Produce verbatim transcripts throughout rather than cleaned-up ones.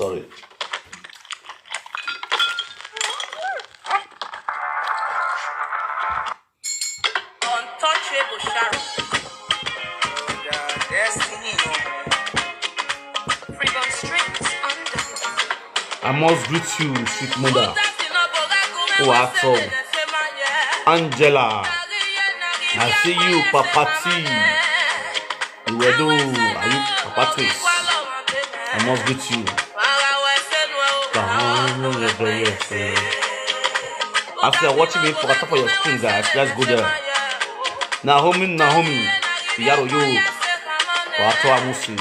Sorry. Untouchable Sharon. Destiny. Freedom strings under. I must greet you, sweet mother. Oh, I saw Angela. I see you, Papa T. Iwedo, are you Papa Twins? I must greet you. As you are watching me for top of your screen, guys, let's go there. Naomi, Naomi, Yaro yo, Wato Amusi.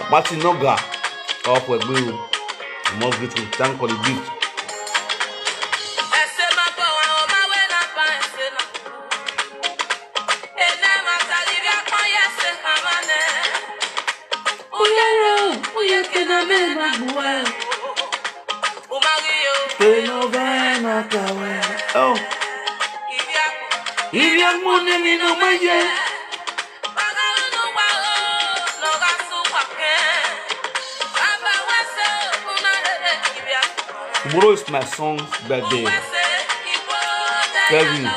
Martin Noga, off with blue. I must greet you. Thank for the gift. Oh. If you have money, you know my yeah. Tomorrow is my son's birthday. Kevin.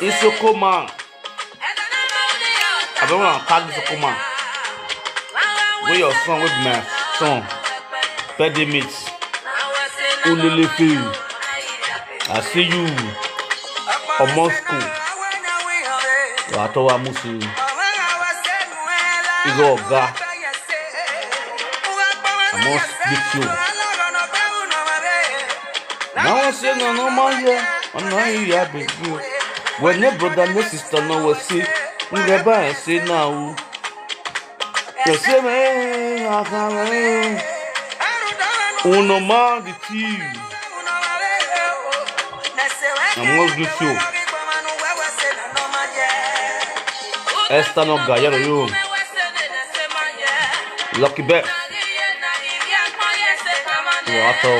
Isoko man. I don't want to tag Isoko man. Where your son with my son? Birthday mates. Ulele Phil. I see you. Omosko. Wato Amusi. Igo Oga. I must beat you. Now I say no, no more, yeah. I'm not here, big you. When your brother and your sister know what see, we never say now. You say me, I can't. Uno man the tea. I must do so. Esther no Gayaro, you. Lucky bet. Wato.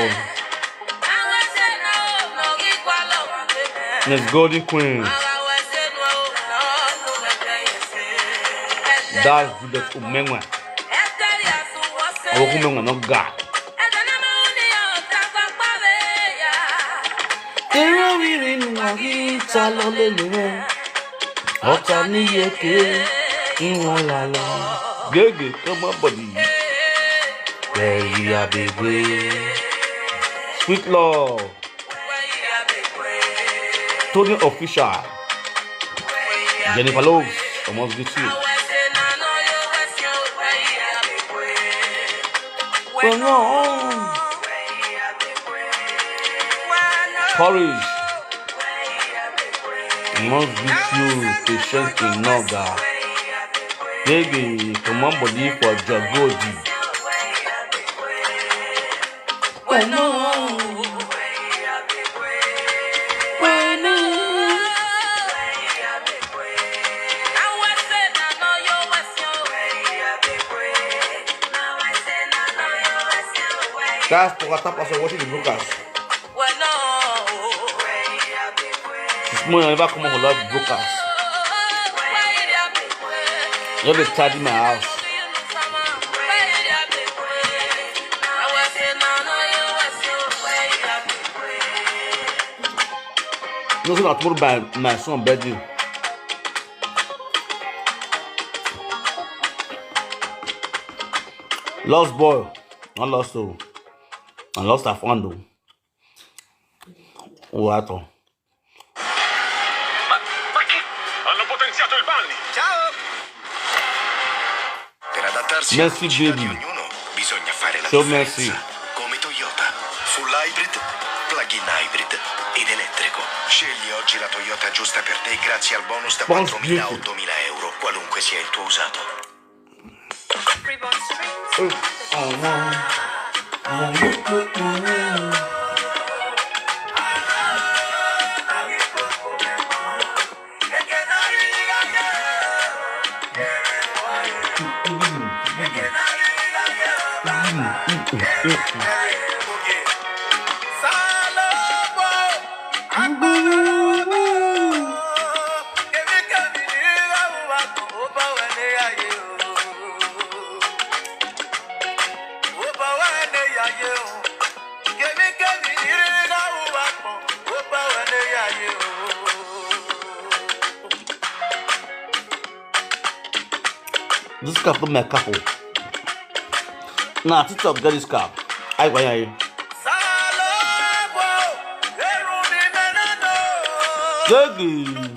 Miss Golden Queen. That's Juliet Umenwa. Oku Umenwa no ga. Ero wiri nwa gi talo lele. Ota ni yeke inwon lalo. Gege, come on, buddy. Where you are, big way. Sweet love. Tony Official. Jennifer Lopez, I must greet you. Courage. I must greet you, Patient Inoga. Baby, come on, body for Jagodi. Bueno. Bueno. Guys, for a tap as you're watching the broadcast. This morning I never come on for live broadcast. Just dey tidy my house. No, say na tomorrow by my son birthday. Lost boy, not lost soul. And lost I found though. Wato. Ma, ma che? Hanno potenziato il Vanni! Ciao! Per adattarsi Merci, alla velocità baby. Di ognuno bisogna fare la So differenza. Merci. Come Toyota. Full hybrid, plug-in hybrid ed elettrico. Scegli oggi la Toyota giusta per te grazie al bonus da Bonus quattromila a beauty. ottomila euro, qualunque sia il tuo usato. Freedom strings. Cap, my cap. Now, TikTok, get this cap. I want you. Jiggy.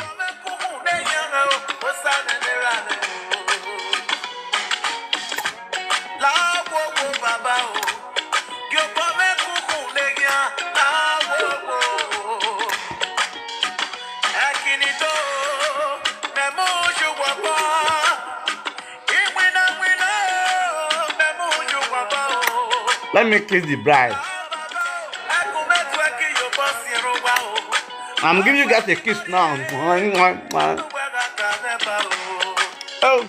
Let me kiss the bride. I'm giving you guys a kiss now. Oh.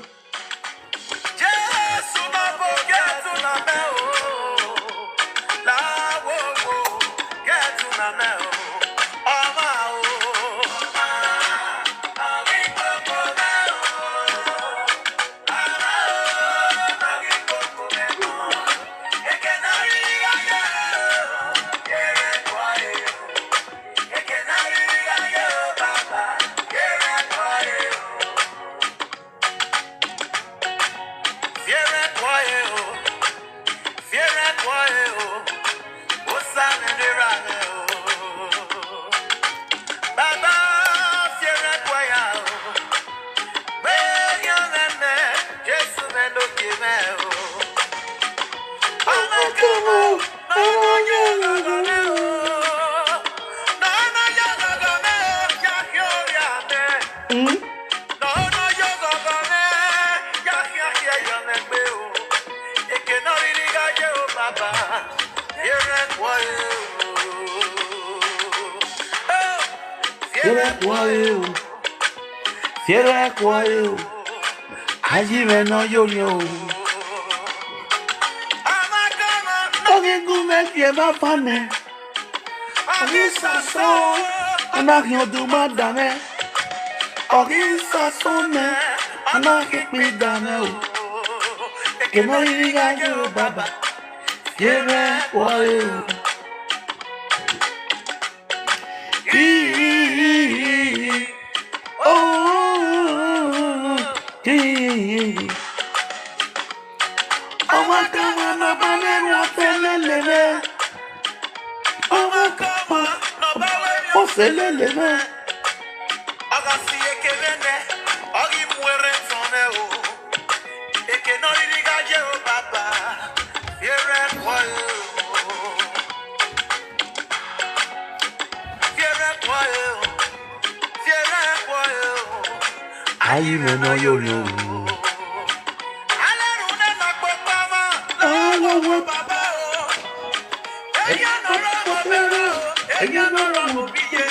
Fiere kwa eu, fiere kwa eu, aji me no yo yo. Oge gume fie ba fane. Oge saso, ana hio du madame. Oge saso me, ana hio pi dame o. Ke no iri ga yo baba. Fiere kwa eu. Oh, ọmọ kan wọn lọ bá lẹ́nu ọ̀fẹ́ lélẹ̀ rẹ̀. Ọmọ kan wọn lọ bá lẹ́nu ọ̀fẹ́ lélẹ̀ rẹ̀. Ọgọ si ekele ne, ọgị mwere nsọ ne o. Eke no riri ga je o baba. Fiere kwa eu. Fiere kwa eu. Fiere kwa eu. Ayi me no yo yo. Aleru ne na kpokpama. Awo wo baba o. Eya no ro mo bero. Eya no ro mo biye.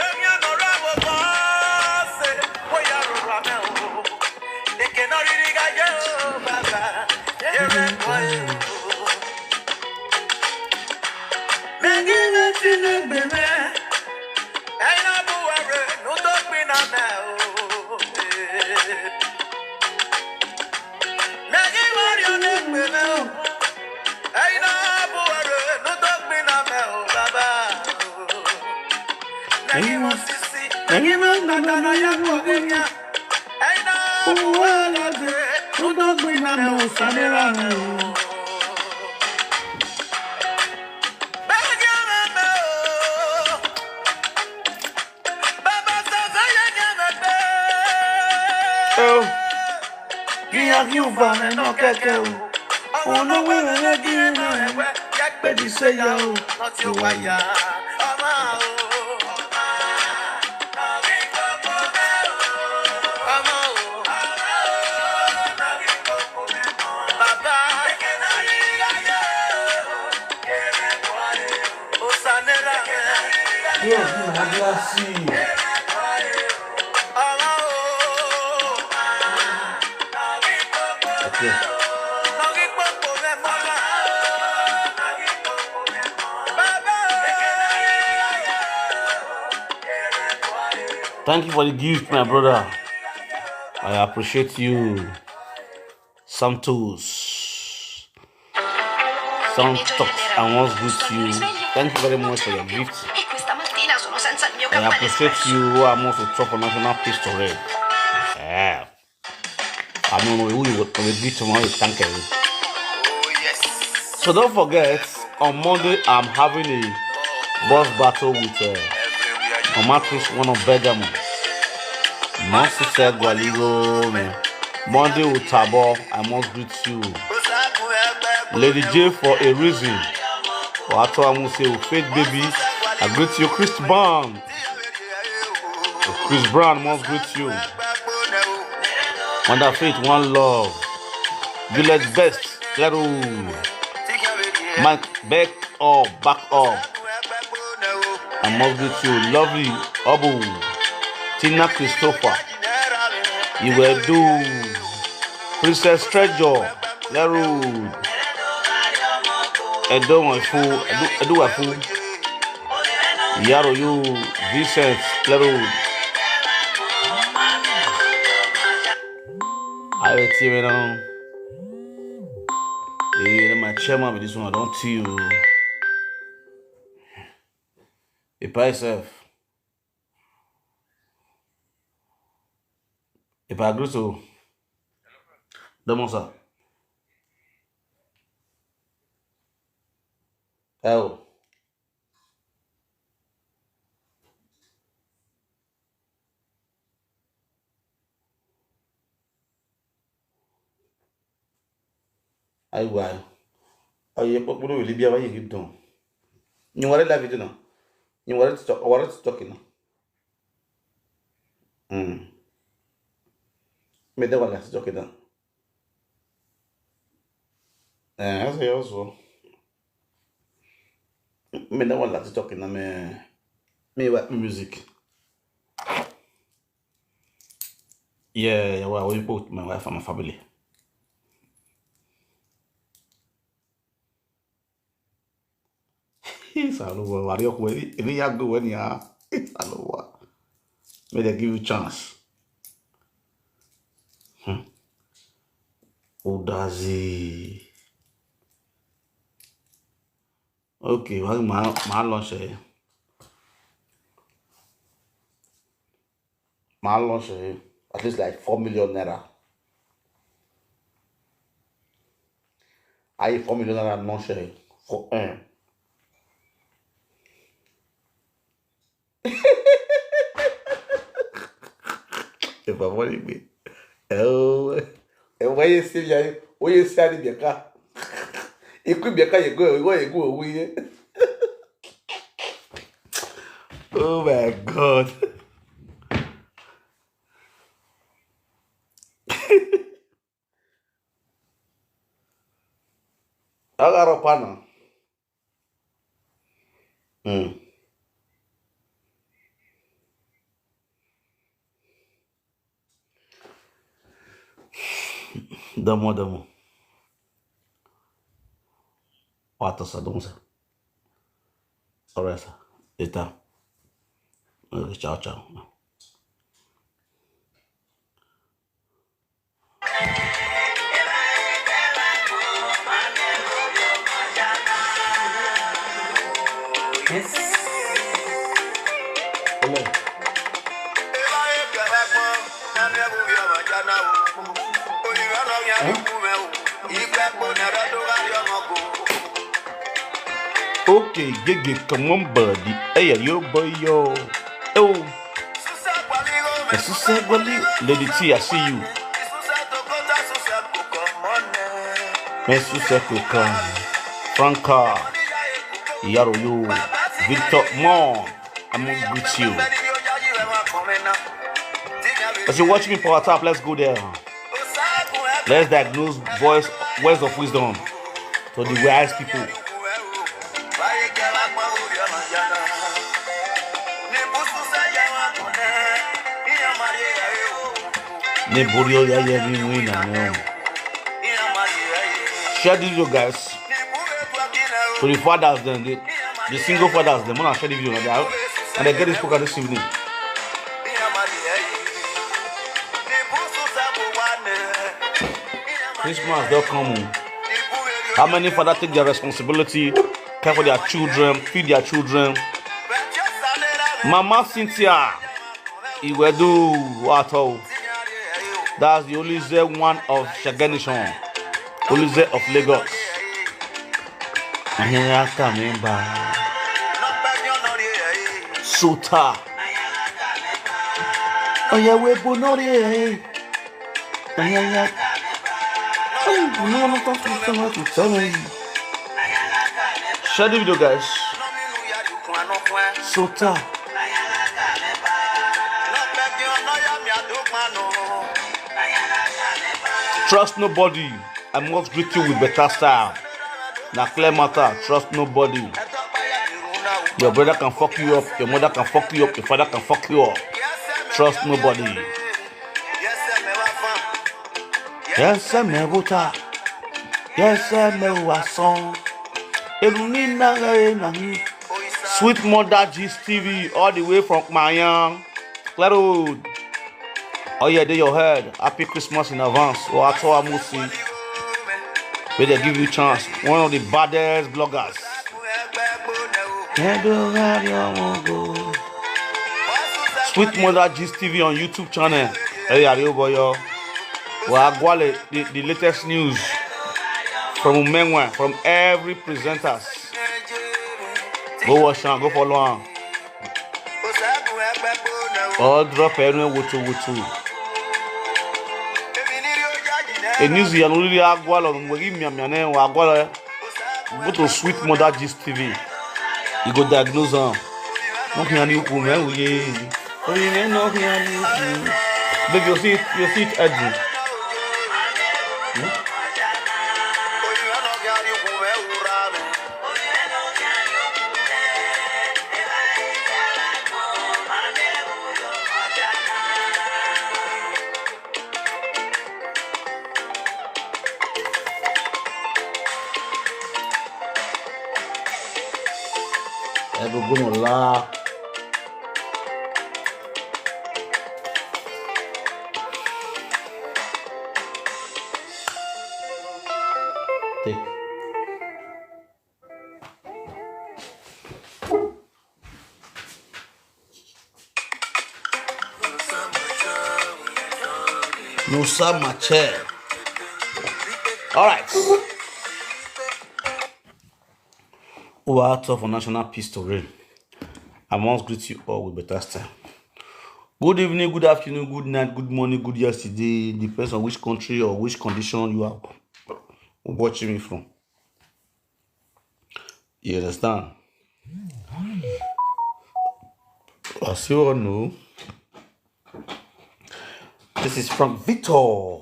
Eya no ro mo bose. Wo ya ro ra me o. Eke no riri ga je o baba. Fiere kwa eu. Megi me ti le gbeme. Eina buware nudo gbina me o. Megi wari o le gbeme o. Eina buware nudo gbina me o baba. Megi mo sisi, megi mo nana na ya ko genya. Eina buware nudo gbina me o sanera me o. Oh. Kia kiu vale no keke o. Ono wewe le kina ewe. Yakpe di se ya o. Not your waya. Ama o. Ama o. Baba. Yes, you have your seed. Okay. Thank you for the gift, my brother. I appreciate you. Santos. Some talks I once good to you. Thank you very much for your gift. I appreciate you who are most to talk for national peace to read. Yeah. I don't know who you would, would greet tomorrow. Thank you. So don't forget, on Monday I'm having a boss battle with uh, Omatis, one of Bergamo. Monsi Segwaligo, man. Monday with Tabo, I must greet you. Lady J for a reason. Wato Amuse, Faith Baby, I greet you. Chris Brown. Chris Brown must greet you. Wonder Faith, one love. Juliet Best, Claro. Mike Beck, all back up. I must greet you. Lovely, Obu. Tina Christopher. You will do. Princess Treasure, Claro. Edo Wafu, Edo, Edo Wafu. Yaro, you, Vincent, Claro. I will tear it on. Yeah, my chairman with this one, I don't see you. If I self. If I agree so. Don't sir. Oh. Aiwa. Aye, kpɔkpɔ ɖo wòli bia va yi hip dɔn. Nyi wa ɖe la video na. Nyi wa ɖe TikTok, wa ɖe TikTok na. Hmm. Me de wa la TikTok na. Eh, ese yo so. Me de wa la TikTok na me. Me wa music. Yeah, yeah, well, we put my wife and my family. Salowa, wari okwe, ebi ya go when ya. Salowa. May they give you chance. Hmm. Udazi. Okay, well, my, my lunch, eh? My lunch, eh? At least like four million naira. I four million naira lunch, eh? For, eh. If I want it, oh, and why you see, why you see the Bianca? You could be a car, you go, you go, you go away. Oh my God. Agora o pano. Hmm. Damo, damo. Wata sa, damo sa. Alright, sir. Later. Okay, ciao, ciao. Yes. Hello. Huh? Okay, Gigi, come on, buddy. Hey, yo, boy, yo. Oh. Esusegwali, Lady T, I see you. Esusegwali, Franca, Yaro, you, Victor Moore, I'm gonna greet you. As you watch me, Power Tap, let's go there. Let's diagnose voice, words of wisdom to the wise people. Share this video, guys. To the fathers, then the, the single fathers, then wanna share the video, and they, and they get this program this evening. Christmas don come o. How many fathers take their responsibility, care for their children, feed their children? Mama Cynthia, Iwedu, what all? That's the Olize one of Shege Nation. Olize of Lagos. Ahịa aka m ịba. Sota. Onye wee bụ n'ọrịa ya. Ahịa ya. Hey, you know what I'm talking about? Tell me. Share the video, guys. Sota. Trust nobody. I must greet you with better style. Na clear matter. Trust nobody. Your brother can fuck you up. Your mother can fuck you up. Your father can fuck you up. Trust nobody. Yes, I'm a water. Yes, I'm a wa song. Elunina na. Sweet Mother Gist T V, all the way from Mayan. Clear road. Oh yeah, dey your head. Happy Christmas in advance. Oh, I told Amusi. May they give you chance. One of the baddest bloggers. Sweet Mother Gist T V on YouTube channel. Hey, are you boy? Well, Agwale, the, the latest news from Menwa, from every presenters. Go watch am, go follow am. All drop anywhere wutu wutu. A news ya no really Agwale on we give me me na Agwale. Go to Sweet Mother Gist T V. You go diagnose am. No can you come here? Oye, no can you come? Baby, you see it, you see it, Edwin. Hmm? Ẹ gbogbo mọ̀ lá. Take. No, sir, my chair. All right. Who are out for national peace to reign? I must greet you all with better style. Good evening, good afternoon, good night, good morning, good yesterday. Depends on which country or which condition you are watching me from. You understand? As you all know, this is Frank Victor,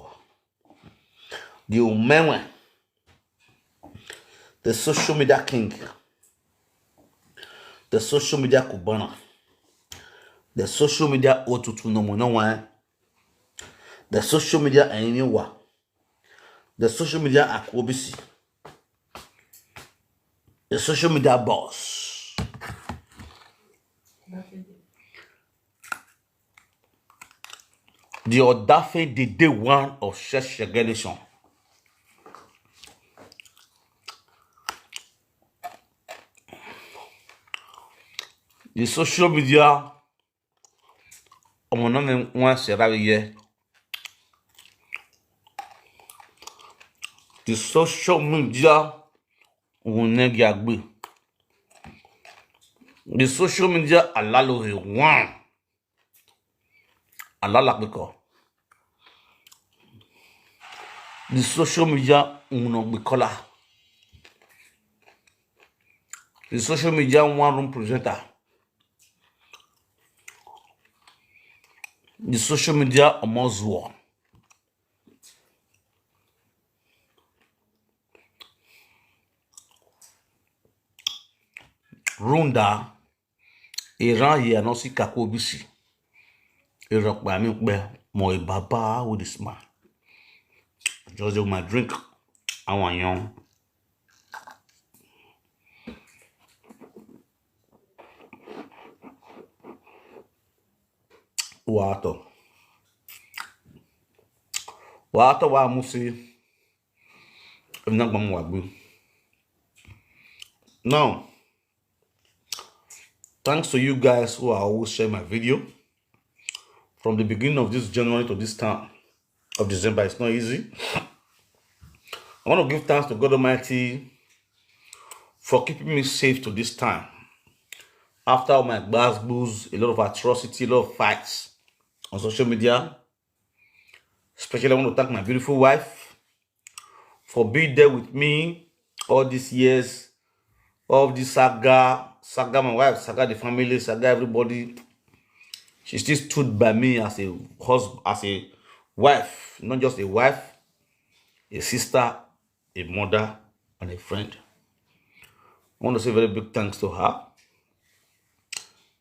the Omenwe, the social media king, the social media Cubana, the social media Otutu no mo no one, the social media Enyiwa, the social media Akwobisi, the social media boss, the Odafe, the day one of Shege Nation. The social media, ọmọ náà ni wọ́n ṣe rárí yẹ. The social media, òun ní ẹgbẹ́ àgbè. The social media alálòrè one. Alálàpẹ̀kọ. The social media òun náà gbé kọ́lá. The social media one room presenter. The social media ọmọ zuọ. Runda, ìran yìí àná sí Kakobisi. Ìrọ̀pá mi pẹ́ mọ̀ ìbàbá with this man. Just do my drink. Àwọn èèyàn. Water. Water wa musi. Ina gbam wagbu. Now, thanks to you guys who are always sharing my video. From the beginning of this January to this time, of December. It's not easy. I want to give thanks to God Almighty for keeping me safe to this time. After all my gbas gbos, a lot of atrocity, a lot of fights on social media, especially I want to thank my beautiful wife for being there with me all these years, all this saga, saga my wife, saga the family, saga everybody. She still stood by me as a husband, as a wife, not just a wife, a sister, a mother, and a friend. I want to say very big thanks to her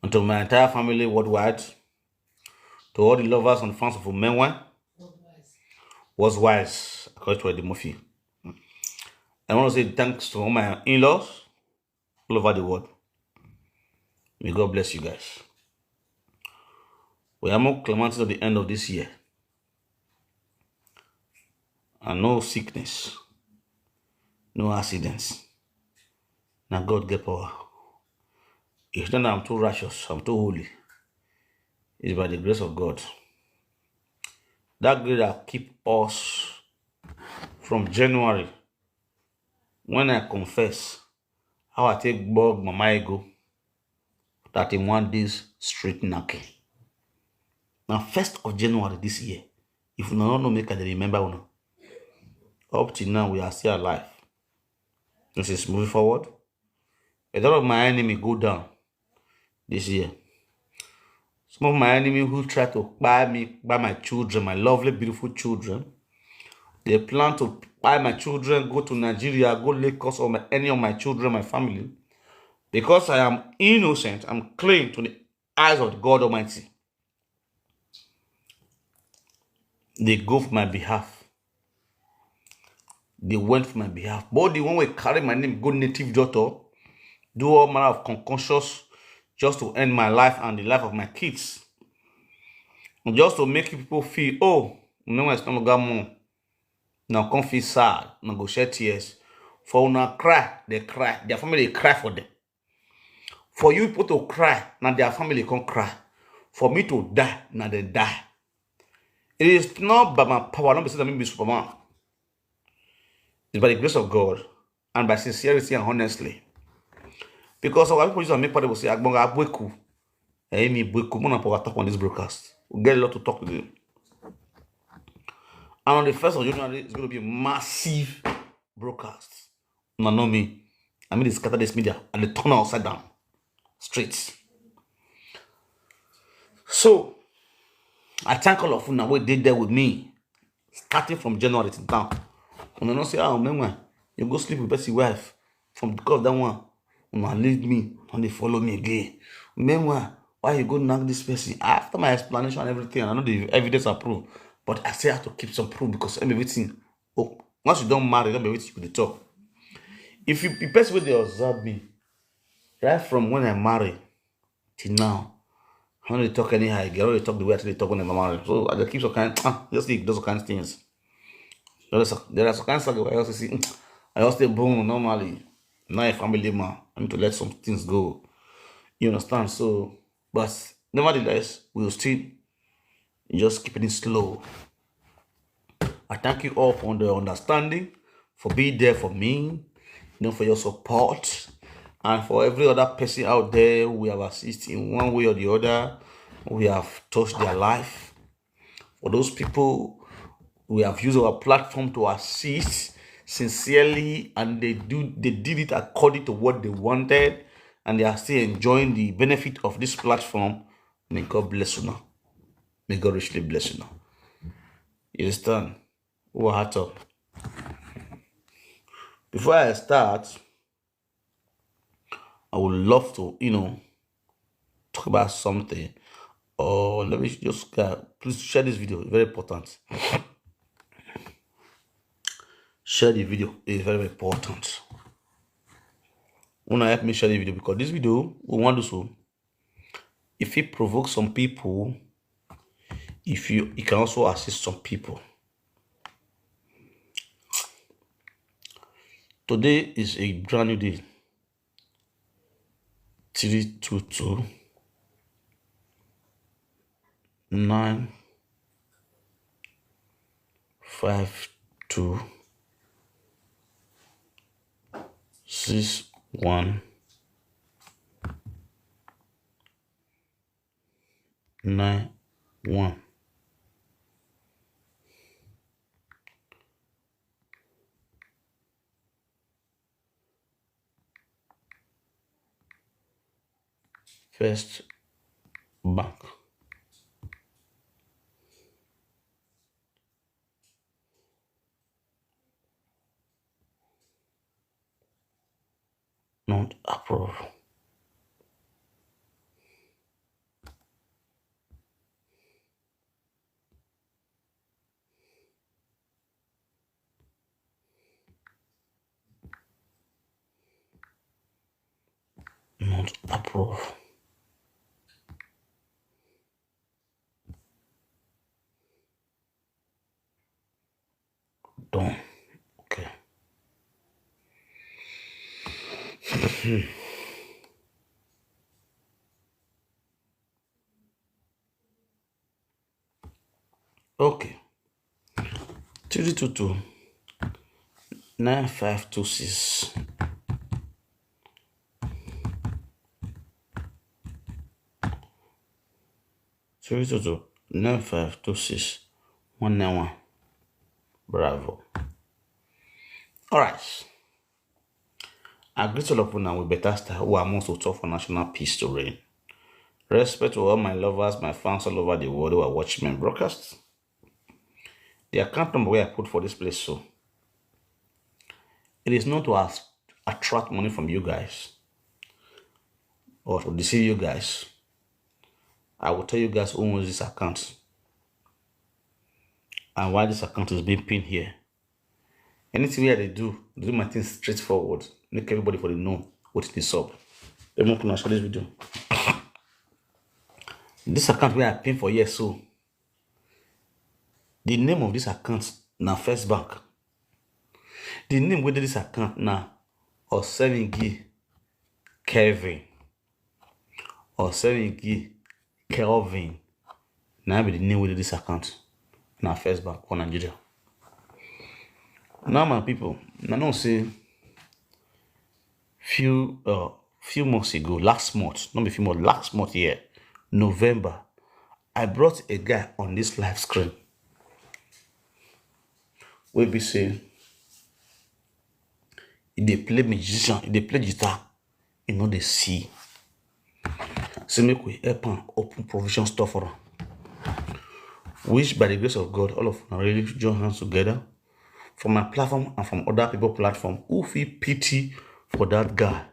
and to my entire family worldwide, to all the lovers and fans of Umenwe. Was wise, according to Eddie Murphy. I want to say thanks to all my in-laws all over the world. May God bless you guys. We are more clementing at the end of this year. And no sickness, no accidents. Now God get power. It's not that I'm too righteous, I'm too holy. It's by the grace of God. That grace that keep us from January, when I confess how I take bug Mama Ego, thirty-one days straight knocking. Now, first of January this year, if you don't know, make I dey remember una. Up till now, we are still alive. This is moving forward. A lot of my enemy go down this year. Some of my enemy who try to buy me, buy my children, my lovely, beautiful children. They plan to buy my children, go to Nigeria, go Lagos, or my, any of my children, my family. Because I am innocent, I'm clean to the eyes of God Almighty. They go for my behalf. They went for my behalf. But the one wey carry my name go native doctor, do all manner of concoctions just to end my life and the life of my kids. And just to make people feel, oh, no one is no longer more. Now come feel sad, now go shed tears. For una cry, they cry. Their family dey cry for them. For you people to cry, now their family can cry. For me to die, now they die. It is not by my power, not because I'm be Superman. It's by the grace of God and by sincerity and honestly. Because our people use and make people say, Agbonga Abweku, Amy Bweku, Mona Power talk on this broadcast. We get a lot to talk today. And on the first of January, it's going to be a massive broadcast. Una know me. I mean, they scatter this media and they turn upside down. Straight. So, I thank all of una wey dey there with me, starting from January till now. Una know say, ah, meanwhile, you go sleep with person wife from because of that one. Una leave me, and they follow me again. Meanwhile, why you go knock this person? After my explanation and everything, I know the evidence are proof, but I still have to keep some proof because everything. Oh, once you don't marry, don't be everything you dey talk. If you, the person wey dey observe me, right from when I marry till now, I don't dey talk anyhow again. I don't dey talk the way I take dey talk when I marry. So I dey keep some kind, ah, just dey do some kind of things. There are some, there are some kind of saga where I also see, I also stay born normally. Now a family man, I need to let some things go. You understand? So, but nevertheless, we'll still just keeping it slow. I thank you all for the understanding, for being there for me, you know, for your support, and for every other person out there we have assisted in one way or the other. We have touched their life. For those people we have used our platform to assist sincerely, and they do they did it according to what they wanted, and they are still enjoying the benefit of this platform. May God bless you now. May God richly bless you now. You understand? What happened? Before I start, I would love to, you know, talk about something. Or let me just, uh, please share this video. Very important. Share the video. It's very important. Wanna help me share the video because this video we want to so if it provokes some people, if you it can also assist some people. Today is a brand new day. Three two two nine. five two six one nine one. First Bank. Not approve. Not approve. Done. Okay. Okay. Three two two nine five two six. Three two two nine five two six one nine one. Bravo. All right. I greet all of una with better style who are most to talk for national peace to reign. Respect to all my lovers, my fans all over the world who are watching my broadcast. The account number where I put for this place, so it is not to as-, attract money from you guys or to deceive you guys. I will tell you guys who owns this account and why this account is being pinned here. Anything wey I dey do, I dey do my thing straightforward. Make everybody for dey know wetin dey sup. Let me open and show this video. This account wey I pin for here so, the name of this account na First Bank. The name wey dey this account na Osevingi Kevin. Osevingi Kelvin. Na be the name wey dey this account. Na First Bank for Nigeria. Now, my people, I know say few, uh, few months ago, last month, not be few months, last month here, November, I brought a guy on this live screen wey be say e dey play musician, e dey play guitar, e no dey see. Say make we help am open provision store for am. Which, by the grace of God, all of una really join hands together from my platform and from other people platform who feel pity for that guy.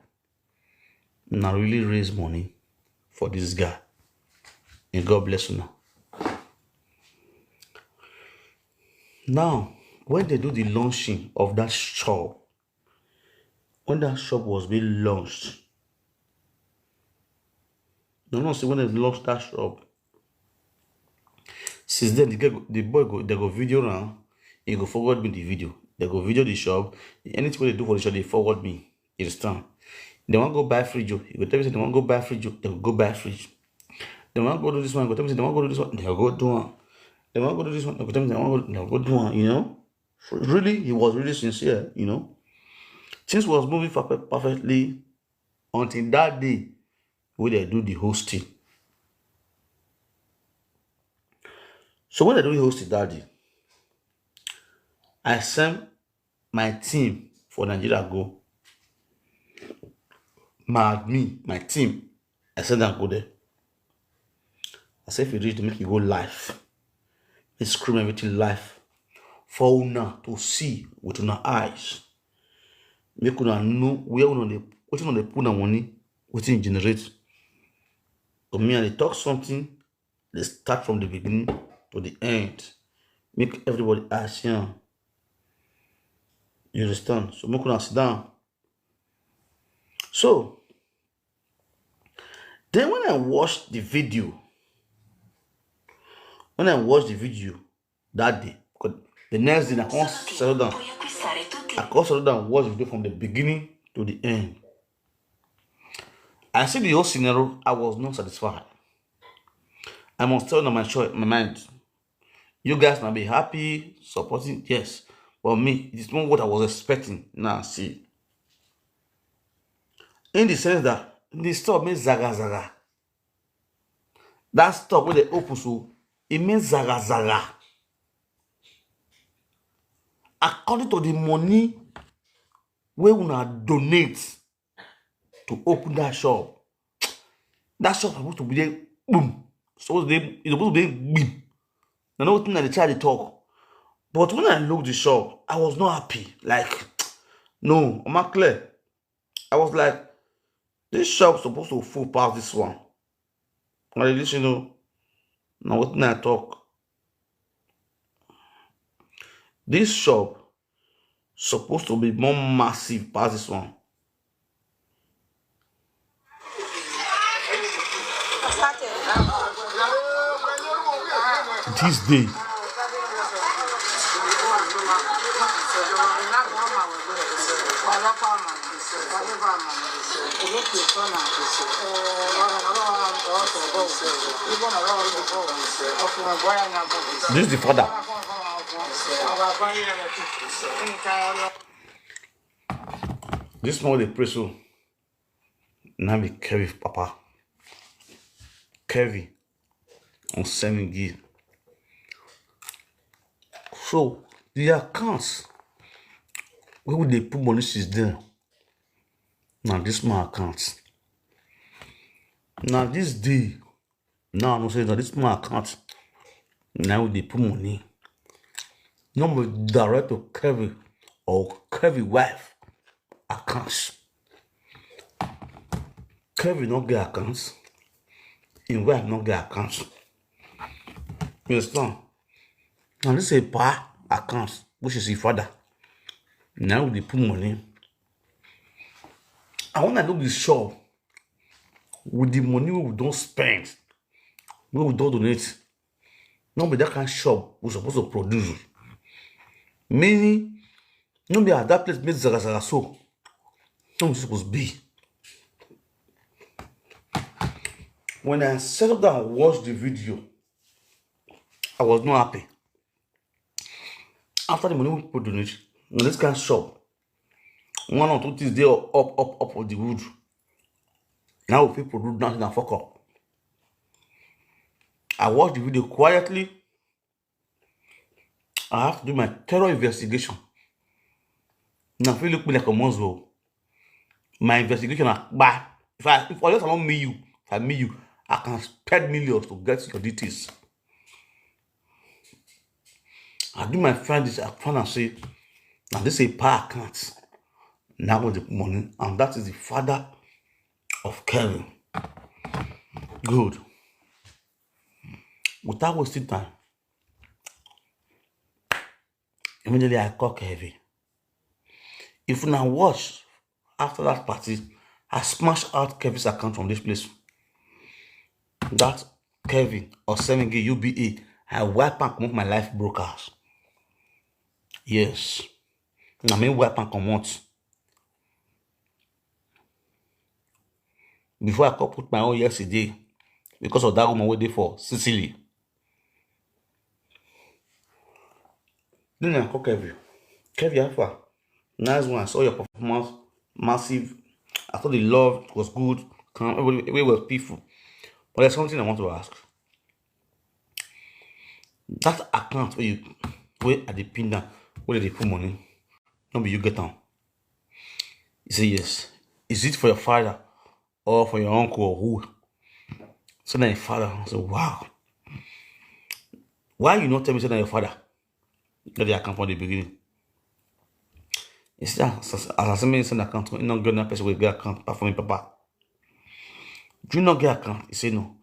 Una really raise money for this guy. And God bless una. Now, when they do the launching of that shop, when that shop was being launched, no, no, see, when they launched that shop, since then, the guy go, the boy go, they go video around, he go forward me the video. They go video the shop. Anything wey they do for the shop, they forward me. You understand? They wan go buy fridge o. You go tell me say they wan go buy fridge o. They go go buy fridge. They wan go do this one. Go tell me say they wan go do this one. They go do am. They wan go do this one. Go tell me they wan go, they go do am. You know? Really, he was really sincere. You know? Things was moving perfe-, perfectly until that day wey they do the hosting. So when they do the hosting that day, I send my team for Nigeria go. My admin, my team, I send them go there. I say if you reach, make you go live. They scream everything live for una to see with una eyes. Make una know where una dey, wetin una dey put una money, wetin e generate. So me, I dey talk something, they start from the beginning to the end. Make everybody eyes see am. You understand? So make una sit down. So then when I watch the video, when I watch the video that day, 'cause the next day I come settle down. I come settle down, watch the video from the beginning to the end. I see the whole scenario. I was not satisfied. I must tell you my choice, my mind. You guys now be happy, supporting, yes. But me, it is not what I was expecting. Now see. In the sense that the store make zaga zaga. That store wey dey open so, e make zaga zaga. According to the money wey una donate to open that shop, that shop suppose to be there, boom. Suppose dey, e suppose to dey gbim. Na know wetin I dey try dey talk. But when I look the shop, I was not happy. Like, no, I'm not clear. I was like, this shop supposed to full pass this one. I dey listen o. Na wetin I talk. This shop supposed to be more massive pass this one. This day. This is the father. This one dey pray so. Na be Kevin papa. Kevin on seven gig. So the accounts wey we dey put money since then, na this my account. Na this day, now I know say na this my account. Now we dey put money. No be direct to Kevin or Kevin wife accounts. Kevin no get accounts. Him wife no get accounts. You understand? Now this is pa accounts, which is his father. Now we dey put money. I wanna look the shop with the money wey we don spend, wey we don donate. No be that kind shop we suppose to produce. Meaning, no be as that place make zaga zaga so. No be suppose be. When I settle down and watch the video, I was not happy. After the money we put donate, na this kind shop, one or two things dey up, up, up of the wood. Now we fit produce nothing and fuck up. I watch the video quietly. I have to do my thorough investigation. Now, if you look me like a monster, my investigation na kpa. If I, if unless I don't meet you, if I meet you, I can spend millions to get your details. I do my friend this, I find and say, now this is a pa account. Now with the money, and that is the father of Kevin. Good. Without wasting time, immediately I call Kevin. If una watch, after that party, I smash out Kevin's account from this place. That Kevin or seven gig U B A, I wipe am comot my life brokers. Yes. Na me wipe am comot. Before I come put my own yesterday because of that woman wey dey for Sicily. Then I call Kevin. Kevin, how far? Nice one. I saw your performance. Massive. I thought the love was good. Calm. Everybody, everybody was peaceful. But there's something I want to ask. That account where you, where I dey pin down, where they put money, no be you get am. He say yes. Is it for your father or for your uncle or who? Say na your father. I say, wow. Why you not tell me say na your father? That they account from the beginning. He said, as, as, as I say, me send account, he not get that person will get account apart from him papa. Do you not get account? He say no.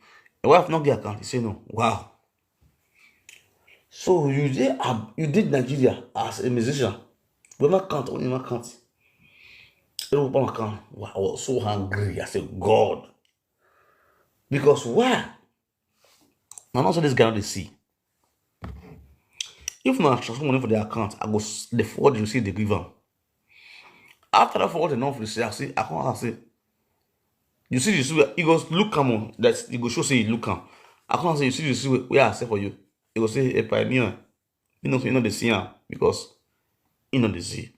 Your wife not get account? He say no. Wow. So you did ab- you did Nigeria as a musician. We not count, we not count. Everyone count. Wow, I was so hungry. I said, God. Because why? Now not so this guy no dey see. If na transfer money for their account, I go s- the forward you see they give am. After that forward enough, you see, I see, I come and say, you see, you see, you go look am on that you go show say you look am. I come and say, you see, you see where I say for you. He go say, "Hey, Pioneer, you know, you know the see am because you know the see."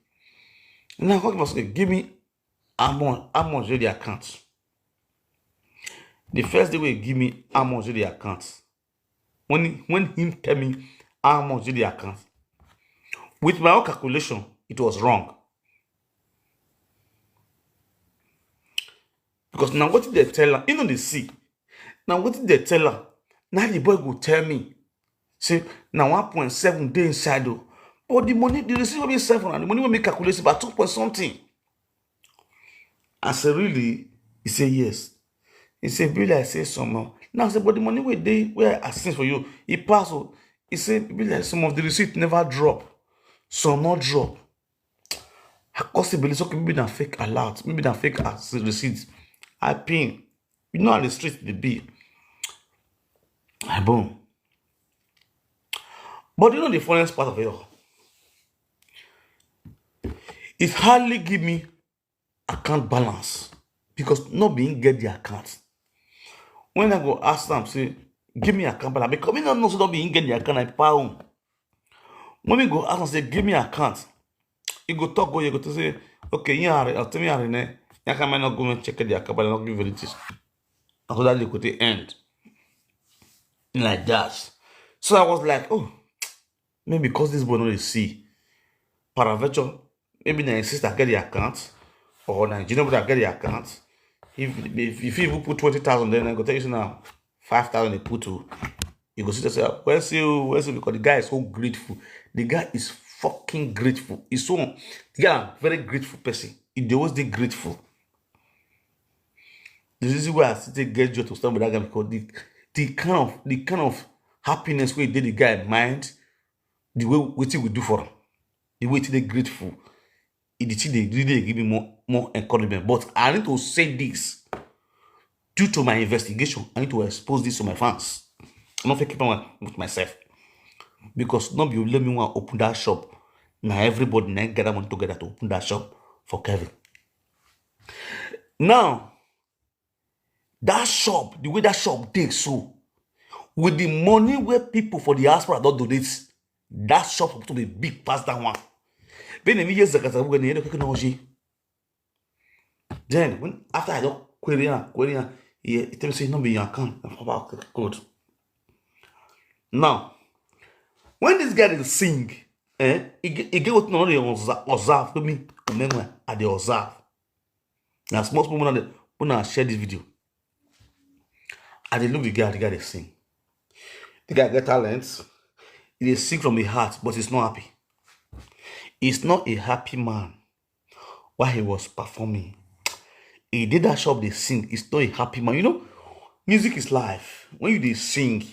Now, come say, "Give me how much, how much dey the account." The first day wey he give me how much dey the account, when he, when him tell me how much dey the account, with my own calculation, it was wrong. Because now what did they tell am? You know they see. Now what did they tell am? Now the boy go tell me, say, "Now one point seven dey inside o." But the money, the receipt wey be seven, and the money wey me calculate about two point something. I say, "Really?" He say, "Yes." He say, "Be like say some more." Now I say, "But the money wey dey, where I send for you, e pass o." He say, "Be like some of the receipt never drop. Some no drop." I come say, "Believe, okay, maybe na fake alert, maybe na fake as-, receipt." I pin. You know how the street dey be. I boom. But you know the funniest part of it all? It hardly give me account balance because no be him get the account. When I go ask am, say, "Give me account balance," because me no know say no be him get the account, I power him. When we go ask am, say, "Give me account," he go talk, go, he go to say, "Okay, you are, I'll tell me, are ne, you can not go and check the account balance, not give anything." And so that they go to end like that. So I was like, "Oh, maybe because this boy no dey see, paraventure, maybe na his sister get the account, or na junior brother get the account." If, if, if he even put twenty thousand, then I go tell you say na five thousand he put to, you go see yourself, "Where's you? Where's you?" Because the guy is so grateful. The guy is fucking grateful. He's so, the guy na very grateful person. He dey always dey grateful. The reason why I still take get joy to stand with that guy, because the, the kind of, the kind of happiness wey dey the guy mind, the way wetin we do for him, the way he dey grateful, e, the thing dey really give me more, more encouragement. But I need to say this due to my investigation. I need to expose this to my fans. I no fit keep am with myself, because no be only me wan open that shop. Na everybody na gather money together to open that shop for Kevin. Now, that shop, the way that shop dey so, with the money wey people for the diaspora don donate, that shop suppose to be big pass that one. Bẹ́ẹ̀ ni mi yé zakata wúwo ni ẹni kékeré náà ṣe. Then, when, after I don query am, query am, he, he tell me say no be your account. Na papa, okay, good. Now, when this guy dey sing, eh, he get, he get wetin I no dey observe, observe, wey me, Omenwe, I dey observe. Na small small, una dey, una share this video. I dey look the guy, the guy dey sing. The guy get talent. He dey sing from the heart, but he's not happy. He's not a happy man while he was performing. He did that shop, they sing. He's not a happy man. You know, music is life. When you dey sing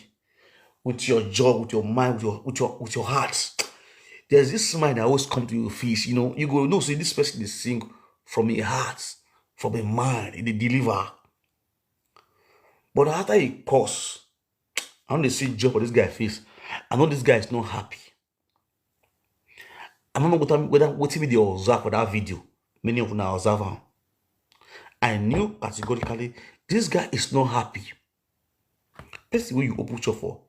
with your jaw, with your mind, with your, with your, with your heart, there's this smile that always come to your face. You know, you go know say this person dey sing from a heart, from a mind, he dey deliver. But after he pause, I don dey see joy for this guy face. I know this guy is not happy. I don't know whether, whether wetin we dey observe for that video, many of una observe am. I knew categorically this guy is not happy. Person wey you open shop for,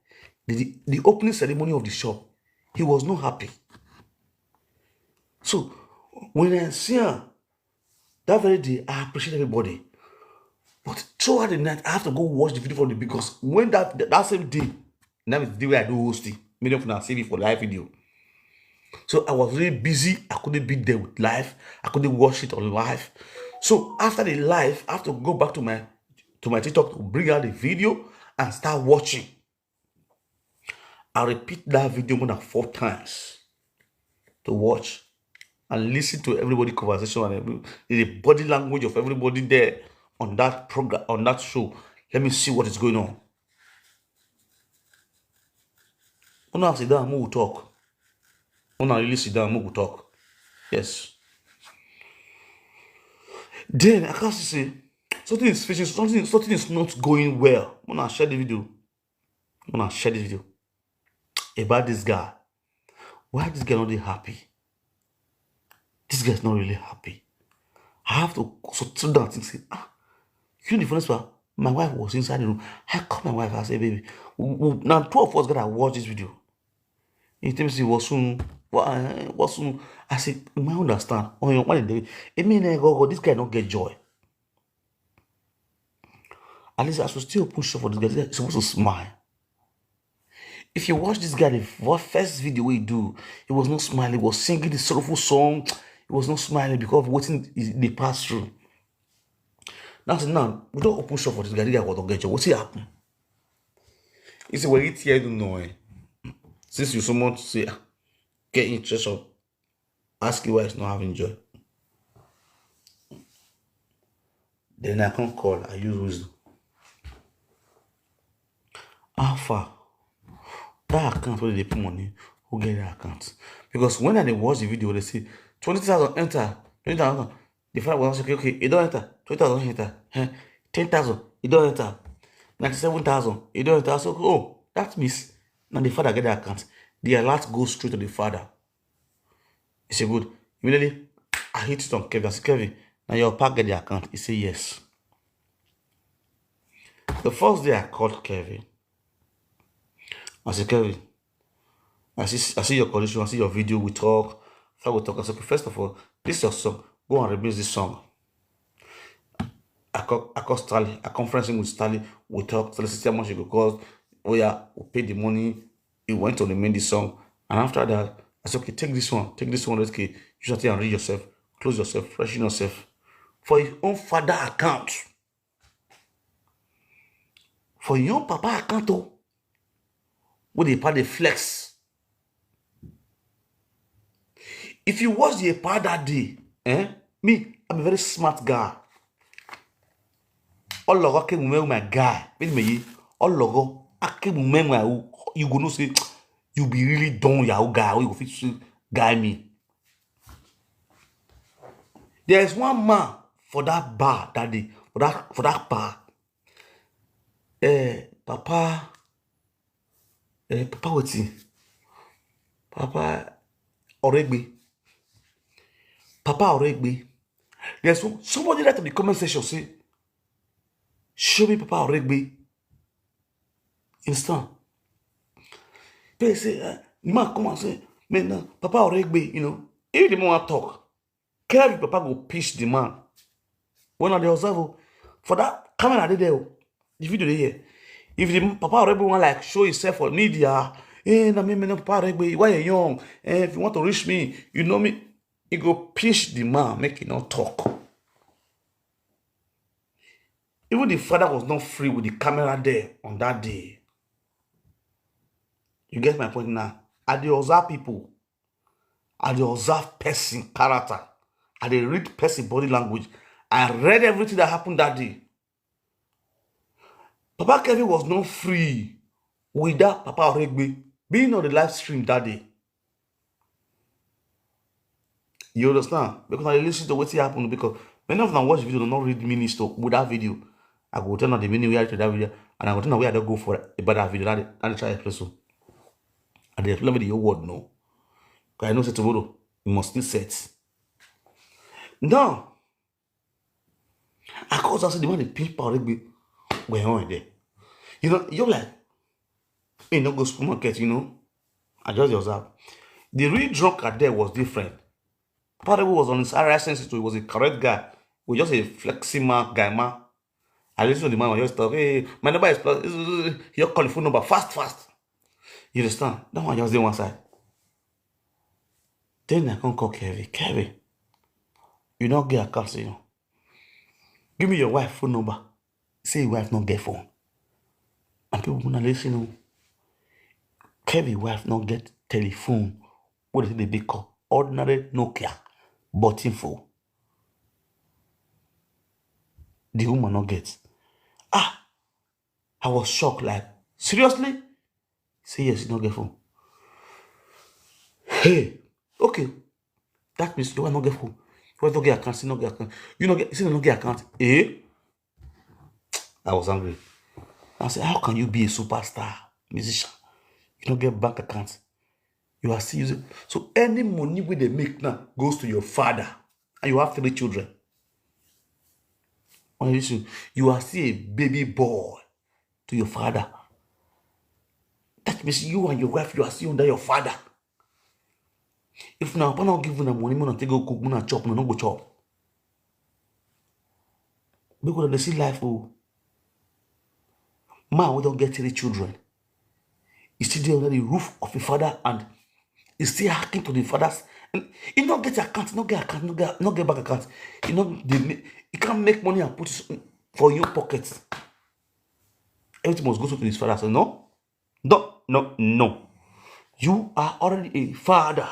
the, the, the opening ceremony of the shop, he was not happy. So when I see am that very day, I appreciate everybody. But throughout the night, I have to go watch the video from the, because when that, that, that same day, that is the day wey I do hosting. Many of una see me for live video. So I was really busy. I couldn't be there with live. I couldn't watch it on live. So after the live, I have to go back to my, to my TikTok to bring out the video and start watching. I repeat that video more than four times to watch and listen to everybody conversation and every, the body language of everybody there on that program, on that show. Let me see what is going on. Una sit down, make we talk. Una really sit down, make we talk. Yes. Then I can see say something is fishing, something, something is not going well. Una share the video. Una share this video about this guy. Why this guy not dey happy? This guy is not really happy. I have to so sit down and think, say, ah, you know the funniest part? My wife was inside the room. I call my wife, I say, "Baby, we, we, now two of us gotta watch this video." He tell me, say, "What soon? What, uh, what soon?" I say, "You might understand. Oh, you want to, I mean, eh, go, go, this guy don't get joy." At least I should still push up for this guy. This guy is supposed to smile. If you watch this guy, the fir-, first video we do, he was not smiling. He was singing the sorrowful song. He was not smiling because of what he, they passed through. Now, say, now, we don't open shop for this guy. This guy will not get joy. What's he happen? He said, "Well, it's here, you know, eh? Since you so much say, ah, get interest of, ask you why he's not having joy." Then I can't call. I use wisdom. How far? That account where they put money, who get that account? Because when I dey watch the video, they say, "Twenty thousand enter, twenty thousand." The father was, "Okay, okay, it don't enter, twenty thousand enter, eh, ten thousand, it don't enter, ninety-seven thousand, it don't enter." So, oh, that means now the father get the account. The alert goes straight to the father. He said, "Good." Immediately, I hit it on Kevin. I said, "Kevin, now your papa get the account?" He said, "Yes." The first day I called Kevin, I said, "Kevin, I see, I see your condition, I see your video, we talk, how we talk." I said, "Okay, first of all, this is your song. Go and remix this song." I call, I call Stanley, I conference him with Stanley, we talk, Stanley said, "How much you go cost?" Oh yeah, we pay the money. He went to remix the song. And after that, I said, "Okay, take this one, take this one, okay. Use that thing and read yourself, close yourself, freshen yourself." For his own father account. For your papa account, oh, wey dey pa dey flex. If you watch the pa that day, eh? Me, I'm a very smart guy. Ologo came with my guy. Wait me, Ologo, I came with my, you go know say you be really don yahoo guy. You go fit still guy me. There is one man for that bar that day, for that, for that bar. Eh, Papa, eh, Papa wetin? Papa Oregbe. Papa Oregbe. There's some, somebody write in the comment section say, "Show me Papa Oregbe." You understand? They say, uh, the man come and say, "Man, uh, Papa Oregbe, you know." If the man wan talk, Kevin papa go pitch the man. When I dey observe, oh, for that camera dey there, oh, the video dey here. If the papa already wan, like, show himself for media, "Hey, na me, me, no, Papa Oregbe, why you young? Eh, if you want to reach me, you know me." He go pitch the man, make he no talk. Even the father was not free with the camera there on that day. You get my point now? I dey observe people. I dey observe person character. I dey read person body language. I read everything that happened that day. Papa Kevin was not free with that Papa Oregbe being on the live stream that day. You understand? Because I listen to wetin happen, because many of them watch video, not read meanings to with that video. I go tell them the meaning we are to that video, and I go tell them where I don't go for about that video. That, that try explain so. I dey explain with the whole world, no. 'Cause I know say tomorrow you must still set. Now, I cause I say the man dey pinch Papa Oregbe. Where on there? You know, you're like, you know, go supermarket, you know. I just observe. The real drunkard there was different. Papa Oregbe was on his higher senses too. He was a correct guy. He was just a flexible guy, man. I listen to the man, I just talk, "Hey, my number is plus," you call the phone number fast, fast. You understand? That one just dey one side. Then I come call Kevin. "Kevin, you no get account, you know. Give me your wife phone number." Say your wife no get phone. And people wanna listen, oh. Kevin wife no get telephone. What is it they call? Ordinary Nokia button phone. The woman no get. Ah, I was shocked. Like, seriously? Say yes, you no get phone. Hey, okay. That means you no get phone. You no get account, you no get account. You no get, you no get account. Eh? I was angry. I said, "How can you be a superstar musician? You no get bank account. You are still using." So any money wey they make now goes to your father. And you have three children. Now listen, you are still a baby boy to your father. That means you and your wife, you are still under your father. If na papa no give una money, una take go cook, una chop, una no go chop. Because they see life, oh. Man, we don't get three children. He still dey under the roof of his father and he still hacking to the father's. And he not get account, not get account, not get, not get bank account. He not, they, he can't make money and put it for your pocket. Everything must go to his father. So no, no, no, no. You are already a father.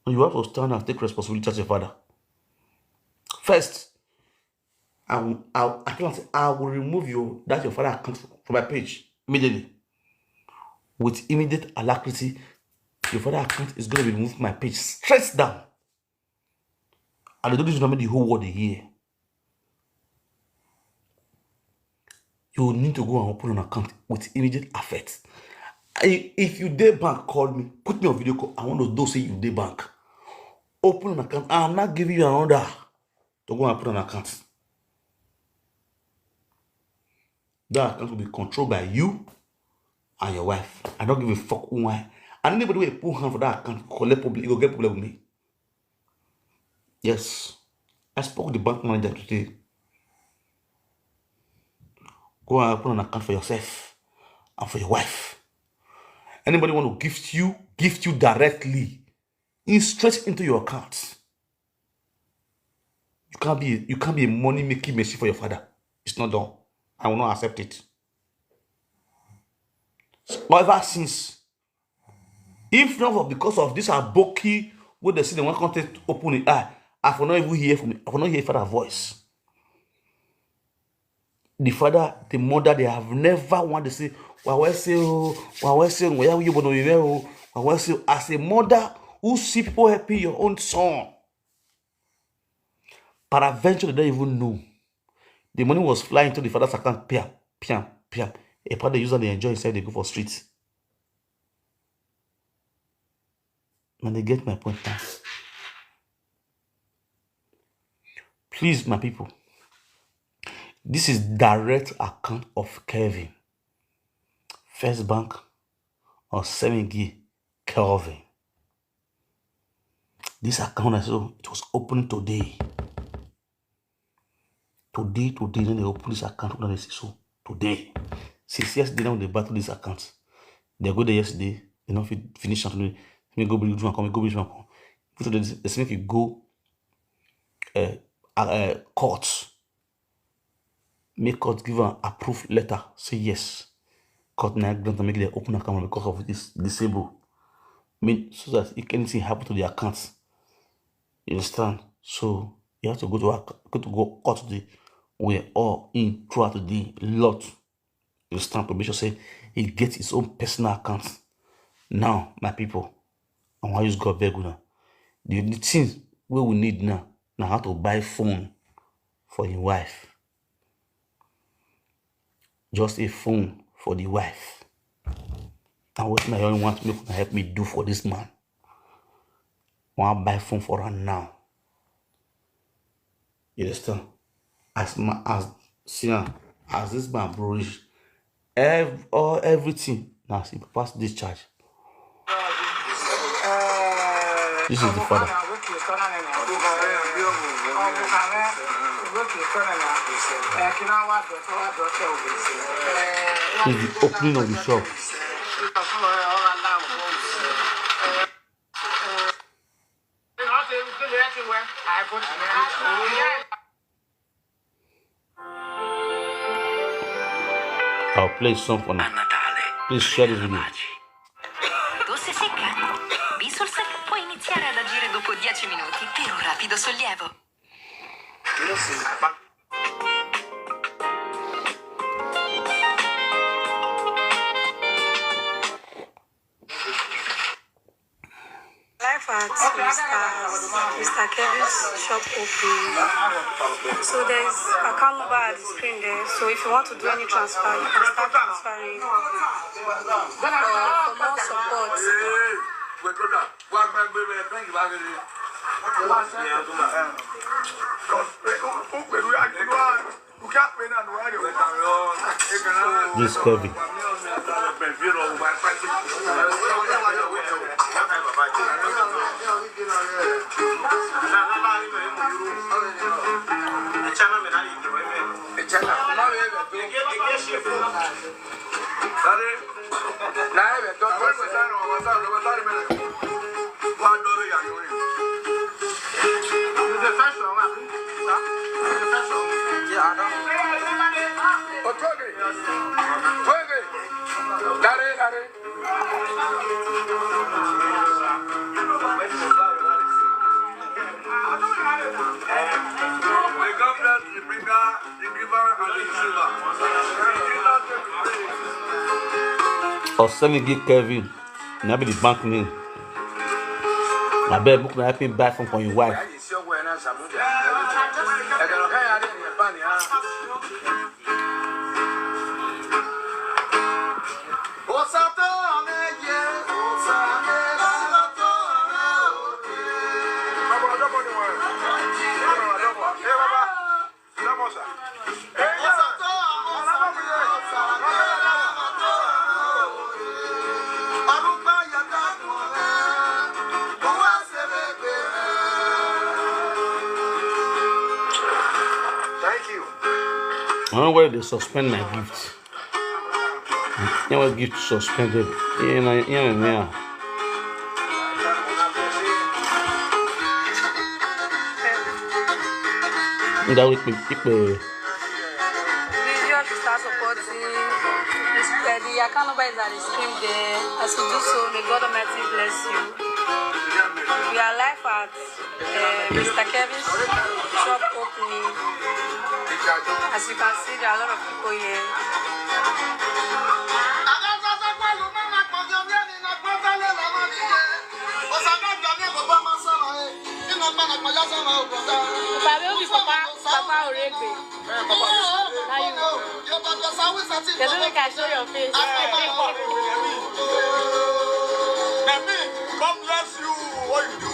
And you have to stand and take responsibility as your father. First, I will, I, will- I cannot say I will remove you, that your father account from my page immediately. With immediate alacrity, your father account is going to be removed from my page straight down. And I don't need to make the whole world dey hear. You need to go and open an account with immediate effect. I- If you dey bank, call me, put me on video call. I want to know say you dey bank. Open an account. I'm not giving you an order to go and open an account. That account will be controlled by you and your wife. I don't give a fuck who I. And anybody who put hand for that account, collect problem, you go get problem with me. Yes. I spoke with the bank manager today. Go and open an account for yourself and for your wife. Anybody want to gift you, gift you directly, in straight into your account. You can't be you can't be a money making machine for your father. It's not done. I will not accept it. Ever since, if not for because of this aboki, what they say they want content open the eye, I for not even hear from I for not hear father voice. The father, the mother, they have never wanted to say, "Wawese o, Wawese o, Wayawu Yobo no Iwe o, Wawese o." As a mother who see people helping your own son, peradventure, they don't even know. The money was flying to the father's account, piam, piam, piam. A part they use and they enjoy inside, they go for street. And they get my point now. Please, my people, this is direct account of Kevin. First Bank or Sevengi Kelvin. This account, I saw it was opened today. Today, today, then they open this account when they say so. Today. Since yesterday, now they battle this account. They go there yesterday, they not fit finish am today. Me go bring you come, me go bring you come. If today, they say make you go uh, uh, court. Make court give an approve letter. Say yes. Court now grant and make them open account because of this disable. I mean, so that if anything happen to the account, you understand? So you have to go to work, go to go court today. We're all in throughout the lot. You understand? To make sure say he gets his own personal account. Now, my people, I want use God beg una. The only thing wey we need now na how to buy phone for him wife. Just a phone for the wife. Na wetin I only want make una help me do for this man. I wan buy phone for am now. You understand? As my as see am, as this man bro reach, ev all everything na as he pass discharge. This is the father. This is the opening of the shop. I'll play a song for now. Please share this video. Tosse secca? Bisulsec può iniziare ad agire dopo dieci minuti per un rapido sollievo. Life at Mister Mister Kevin's shop open. So there's account number at the screen there. So if you want to do any transfer, you can start transferring. Or for more support, This Kevin. Osemi give Kevin, na be the bank name. Abeg, make una help me buy phone for your wife. Thank you. I don't know why they suspend my gift. Nyawa gift suspended. Yeah, na, yeah, yeah. That we, we, we, Please, you have to start supporting this, uh, the account number is at the screen there. As you do so, may God Almighty bless you. We are live at uh, Mister Kevin's shop opening. As you can see, there are a lot of people here. Papa, Papa Oregbe. Now you. Kedu make I show your face? God bless you. What you do?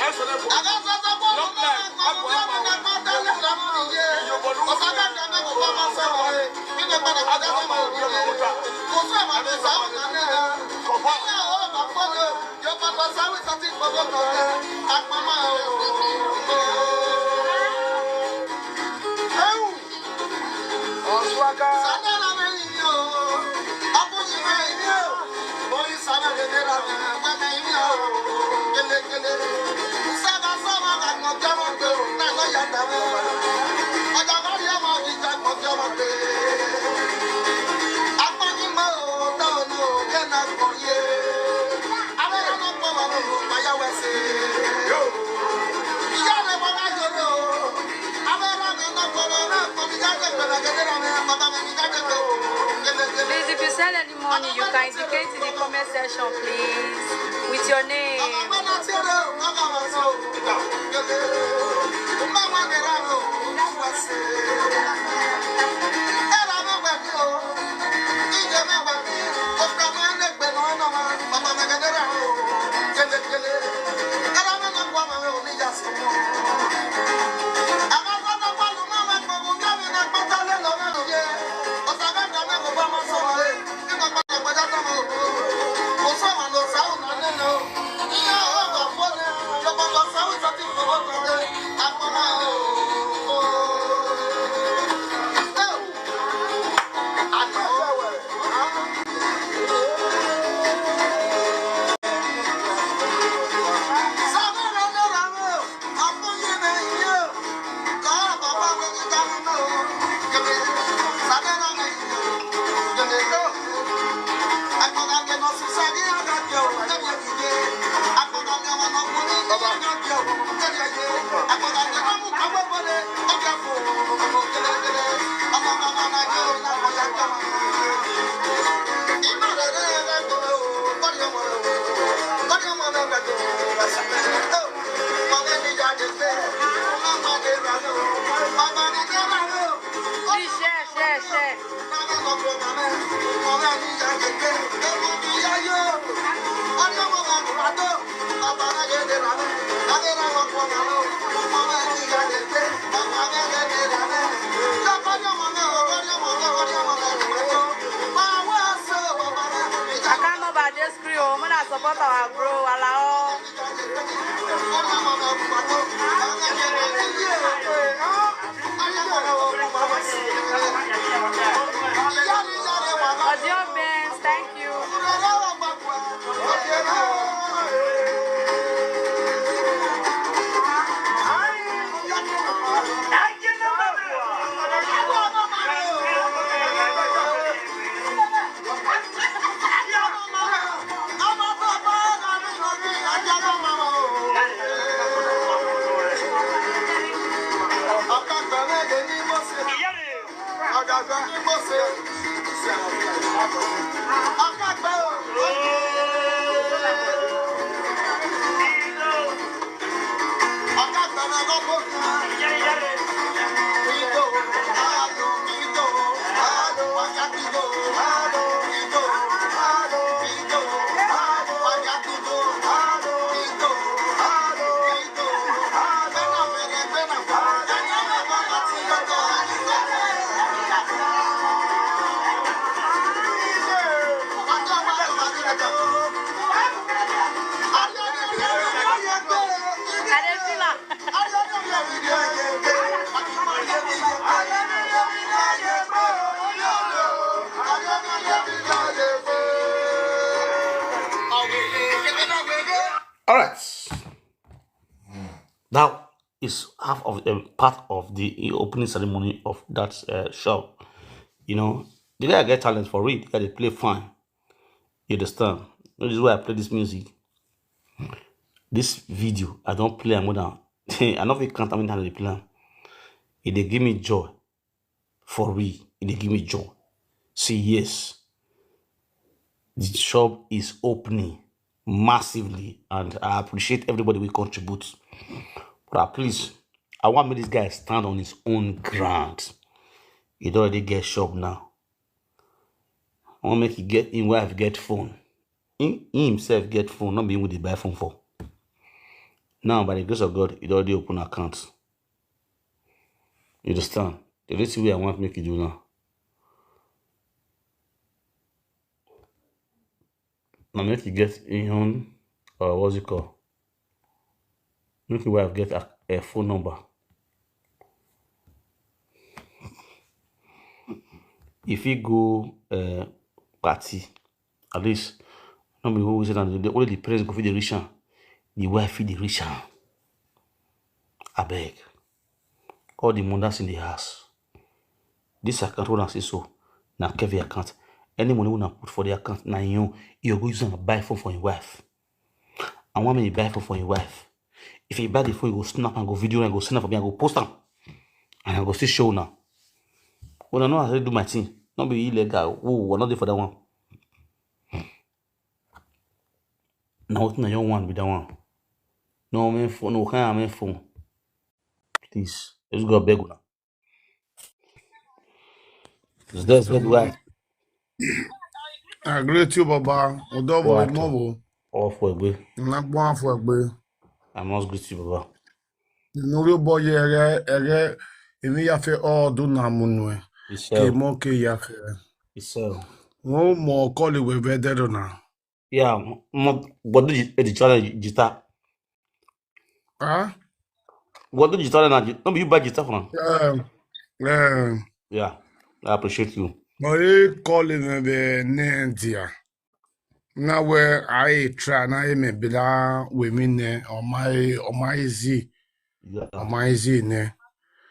Excellent. Long life. Agwa ama. Your body. Agwa ama. Your body. Your papa. Please, if you send any money, you can indicate in the comment section, please, with your name. Please share, share, share. Just pray, oh, man, I support our bro, Alao. Audio Benz, thank you. All right. That is half of the part of the opening ceremony of that uh, shop. You know, the guy get talent for it. The guy dey play fine. You understand? That is why I play this music. This video, I don't play am more than I no fit count how many times I dey play am. E dey give me joy. For real, e dey give me joy. Say yes, the shop is opening massively, and I appreciate everybody wey contribute. But uh, please, I want make this guy stand on his own ground. He don already get shop now. I want make he get him wife get phone. He, he himself get phone, not be him wey dey buy phone for. Now, by the grace of God, he don already open account. You understand? The only thing wey I want make you do now, na make you get him own, uh, what's it called? Make your wife get a, a phone number. If you go uh, party, at least no be who say that the only the parents go fit dey reach am, the wife fit dey reach am. Abeg, all the mothers in the house, this account wey una see so na Kevin account. Any money wey una put for the account na him own. You go use am buy phone for him wife. I want make you buy phone for him wife. If you buy the phone, you go snap and go video and go send am for me. I go post am and I go still show una. Una know as I do my thing. No be illegal. Oh, I no dey for that one. Na wetin I want be that one. No, man, phone, no kind of phone. Please, let's go beg una. Is that good, right? I greet you, Baba. Odobo What? Mobo. All for a way. Nagwa for gbe. I must greet you, Baba. Nuri boy ere ere imi ya fe o do na munwe. It's Ke so. mo ke ya fe. It's so. Wo mo call we be there na. Yeah, mo, but the, the challenge guitar. Ah? What did you tell her? No be you buy guitar for am? Um, um, Yeah, I appreciate you. Mo e call me be Nendia. Na we I try na e me be la we mi ne o my o my zi Yeah, o my zi ne.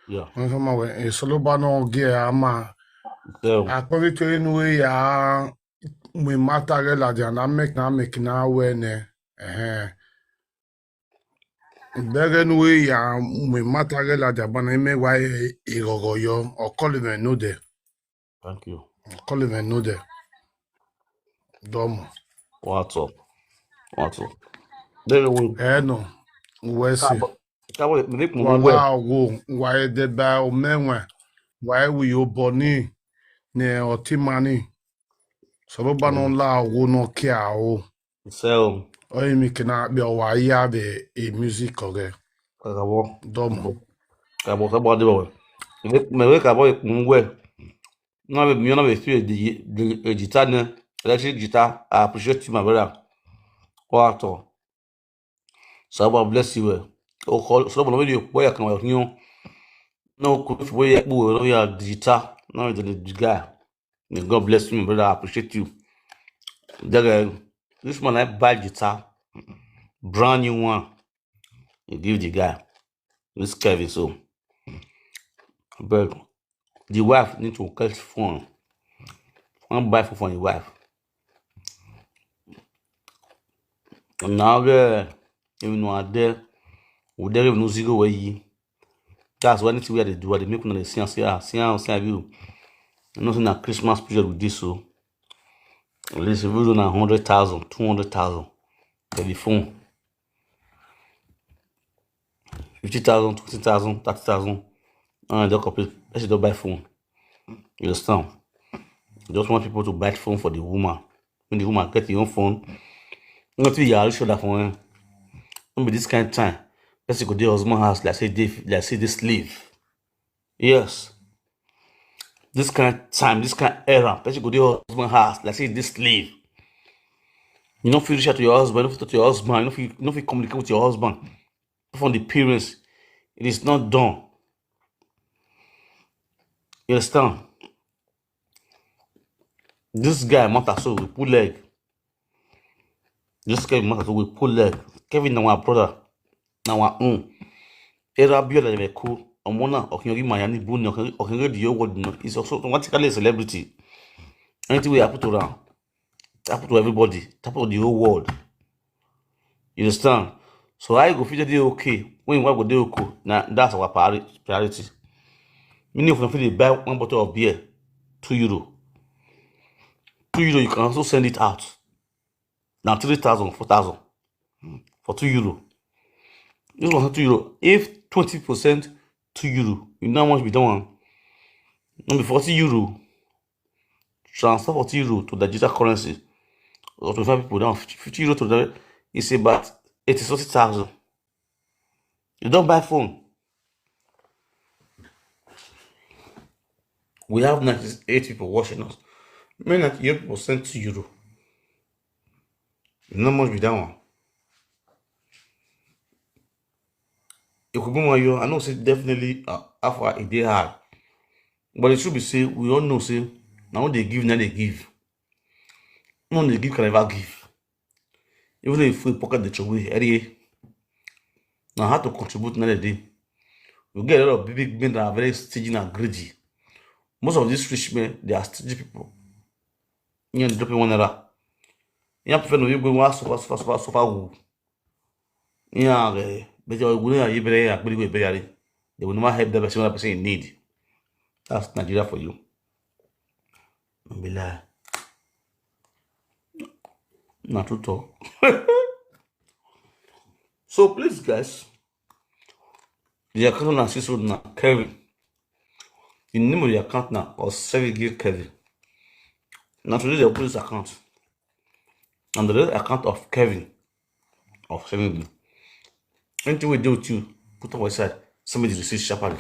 Yeah. Wọ́n fẹ́ máa wẹ̀ èso ló bá náà gé ẹ̀ á máa So, àpọ́nrí tó inú ìyá mú ìmátàrẹ́ làdí àná mẹ́kì náà mẹ́kì náà wẹ̀ ni. Ẹ̀hẹ́n. Ìbẹ́rẹ́ inú ìyá mú ìmátàrẹ́ làdí àbáná mẹ́wàá ìrọ̀rọ̀ yọ ọ̀kọ́ lè mẹ́ nódẹ̀. Thank you. Ọ̀kọ́ lè mẹ́ nódẹ̀. Dọ́mọ̀. What's up? What's up? Then we Ẹ̀ nọ wẹ́sì. Cabo, Cabo, make me Wala well. Wo, Waye Deba Omenwe, Waye Wuyo Boni, ne Otimani. Sọlọ ba no la wo no kia o. So, Oyi mi kina be o wa ya be e music oge. Cabo, Dom. Cabo, Cabo, de boy. Me, me, Cabo, make me well. No, me, me, no, me feel the, the, the guitar, ne. Electric Guitar, I appreciate you, my brother. Wow, at all. So God bless you well. Oh, call so no video where you can, you know, no could where you go, no, you are digital, no, the guy. May God bless you, my brother. I appreciate you. That guy, this man, I buy guitar, brand new one. You give the guy, this Kevin. So, but the wife need to catch phone. One buy phone for the wife. And now, uh, you know, are there, we there, you know, zero way. That's why anything we are to do, they make una dey see and say, ah, see and say you. You know, say na Christmas period with this, so at least if you do na hundred thousand, two hundred thousand for the phone, fifty thousand, twenty thousand, thirty thousand, and they complete. Let's just buy phone. You understand? Just want people to buy phone for the woman. When the woman get your own phone, not be your shoulder phone. Don't be this kind of time. Let's go to the husband house, like say they, like say they slave. Yes. This kind of time, this kind of era, person go dey husband house, like say this slave. You no fit reach out to your husband, you no fit talk to your husband, you no fit, you no fit communicate with your husband. From the parents, it is not done. You understand? This guy, matter so we pull leg. This guy, matter so we pull leg. Kevin, na our brother, na our own. Era Biola de Meku, Omona, Okinyogi Mayani Buni, Okinyogi the whole world, you know, is also automatically a celebrity. Anything we happen to around, happen to everybody, happen to the whole world. You understand? So I go fit dey okay when we go dey okay. Now that's our priori- priority. Many of them feel they buy one bottle of beer, two euro. Two euro, you can also send it out. Now three thousand, four thousand for two euro. This one two euro. If twenty percent two euro, you know how much be that one? No be forty euro. Transfer forty euro to the digital currency. Or twenty-five people down, fifty euro to the, it's about eighty, forty thousand. You don't buy phone. We have ninety-eight people watching us. Many ninety-eight people send two euro. Not much be that one. It could be more, you, I know say definitely, uh, how far it dey hard. But it should be say, we all know say, now they give, now they give. No, they give, can never give. Even if we pocket the trouble, area. Now how to contribute another day. We get a lot of big, big men that are very stingy and greedy. Most of these rich men, they are stingy people. You know, dropping one error. You have to find a way, go, super, super, super, super, woo. Yeah, okay. But you will not be very, very, very. They will never help the person, the person in need. That's Nigeria for you. Don't be lie. Not true talk. So please, guys, the account na six hundred na Kevin. The name of the account na Osevigil Kevin. Now today they open this account. And the real account of Kevin of Seven. Anything we do with you, put on my side. Send me the receipt sharply.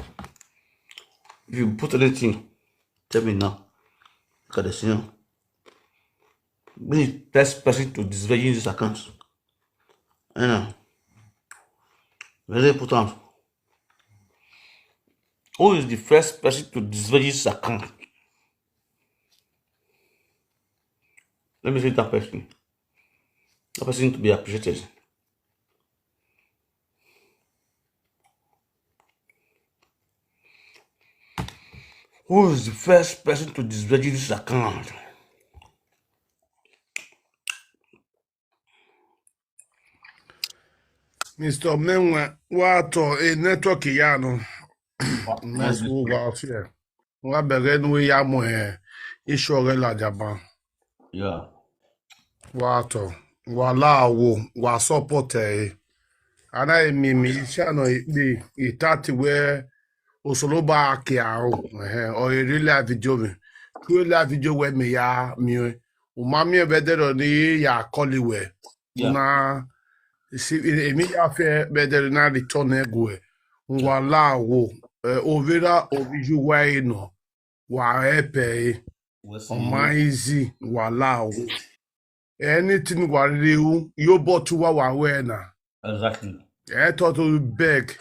If you put anything, tell me now. Look at the scene. Be the first person to disvirgin this account. You know, very important. Who is the first person to disvirgin this account? Let me see that person. That person to be appreciated. Who is the first person to disvirgin this account? Mister Menwa, what a network yano. Nice move out here. Wa bere nu ya mo eh. Isho re la jaba. Yeah. Wa to. Wa la wo. Wa support eh. Ana emi mi chano ikpe itati we osoloba ake aro. Eh, o eri la video mi. Ku la video we me ya mi. O ma mi e bedero ni ya koli we. Yeah. Na si emi ya fe bedero na return e go e. Wa la wo. Eh, overa oviju wa e no. Wa e pe e. Omaisi, wala o. Anything wa riri u, yo bo tu wa wa we na. Exactly. E to to beg,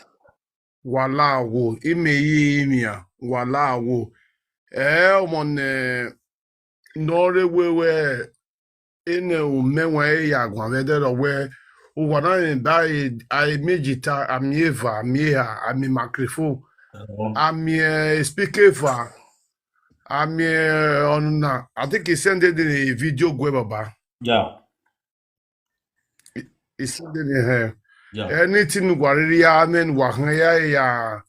wala o. Ime yi imia, wala o. E, omo ne, no re we we, ene u me wa e ya gwa ve de ro we, u wa na e da e, a e mi jita, a mi eva, a mi ha, a mi microphone, a mi, eh, speaker eva, a mi, eh, ona. I think he sent it in a video gwe baba. Yeah. He, he sent it in here. Yeah. Anything wa riri ya, amen, wa han ya ya.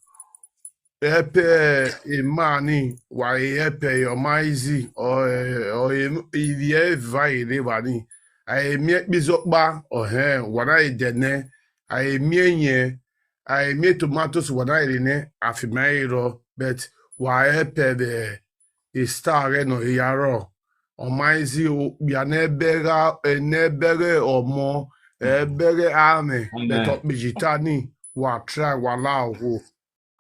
Epe imani, wa epe Omaisi, o, eh, o, em, ivi eva ire wa ni. A e mi e pizo pa, o he, wa na e de ne. A e mi e nye, a e mi e tomatoes, wa na e re ne, a fi ma e ro, but wa epe be, e star re no e ya ro. Omaisi o, bia ne bega, e ne bege omo, e bege ame, but o bijita ni, wa try, wala o.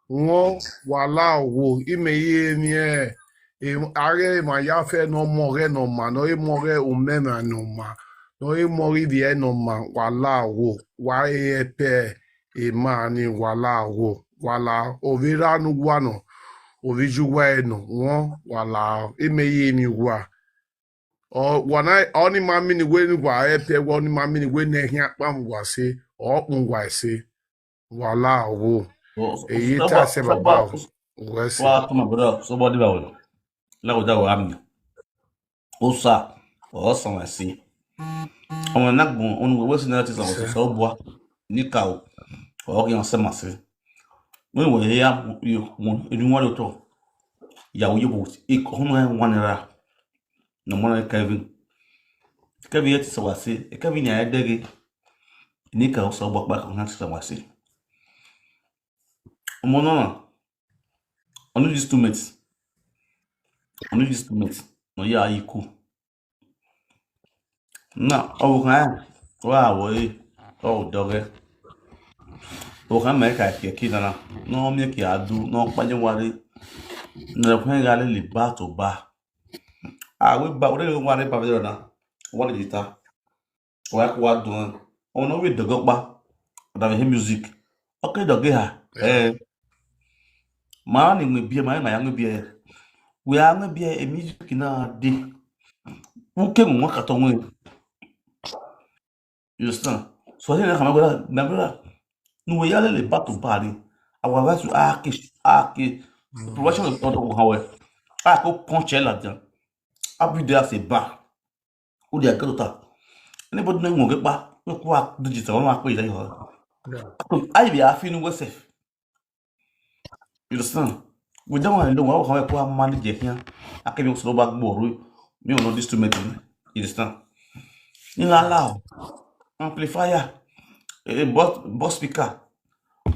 Won, wala o, ime yi emi e, e, are ma ya fe no mo re no ma, no e mo re u me ma no ma, no e mo re vi e no ma, wala o, wa e epe, imani, wala o, wala, o vi ra nu wa no, o vi ju wa e no, won, wala o, ime yi emi wa. O, wa na, oni ma mi ni we ni wa epe, wa oni ma mi ni we ne hia pa mu wa se, o pun wa se. Wala o. Eyi ta se baba o. Wa to ma bro, so body ba wo. La ko da wa mi. O sa, o sa wa si. Omo na gbon, onu we si na ti sa wa si, so bua. Ni ka o. O ki an se ma si. Mo we ya, yo, mo, inu wa lo to. Ya wo yo bo, e ko mo wa ni ra. No mo na Kevin. Kevin ye ti sa wa si. E Kevin ya e dege. Ni ka o so bo pa ko na ti sa wa si. Omo no na. Onu instrument. Onu instrument. No ya iku. Na, o kan. Wa wo e. O doge. O kan me ka ke ki na na. No mi ki adu, no pa je wa re. Na ko ga le li ba to ba. A we ba, o le wa re ba ve na. Wa le jita. Wa ko wa dun. O no we dogo pa. Da ve music. Okay, doge ha. Eh. Ma ni me bi, ma ma ya me bi. We a me bi e music na de. U ke mo ka to we. You understand? So I think that my brother, my brother, no we ya le ba to ba ni. Our advice to a ke, a ke production of other how we. A ko punch la dan. A bi de a se ba. O de a ke to ta. Anybody no mo ke pa, no ko a digital, no a pe ya yo. Yeah. So I be a feel no we safe. You understand? We don't want to know how we ko manage here. A ke bi so ba gbo ru. Mi o no this to make. You understand? Ni la la. Amplifier. A boss, boss speaker.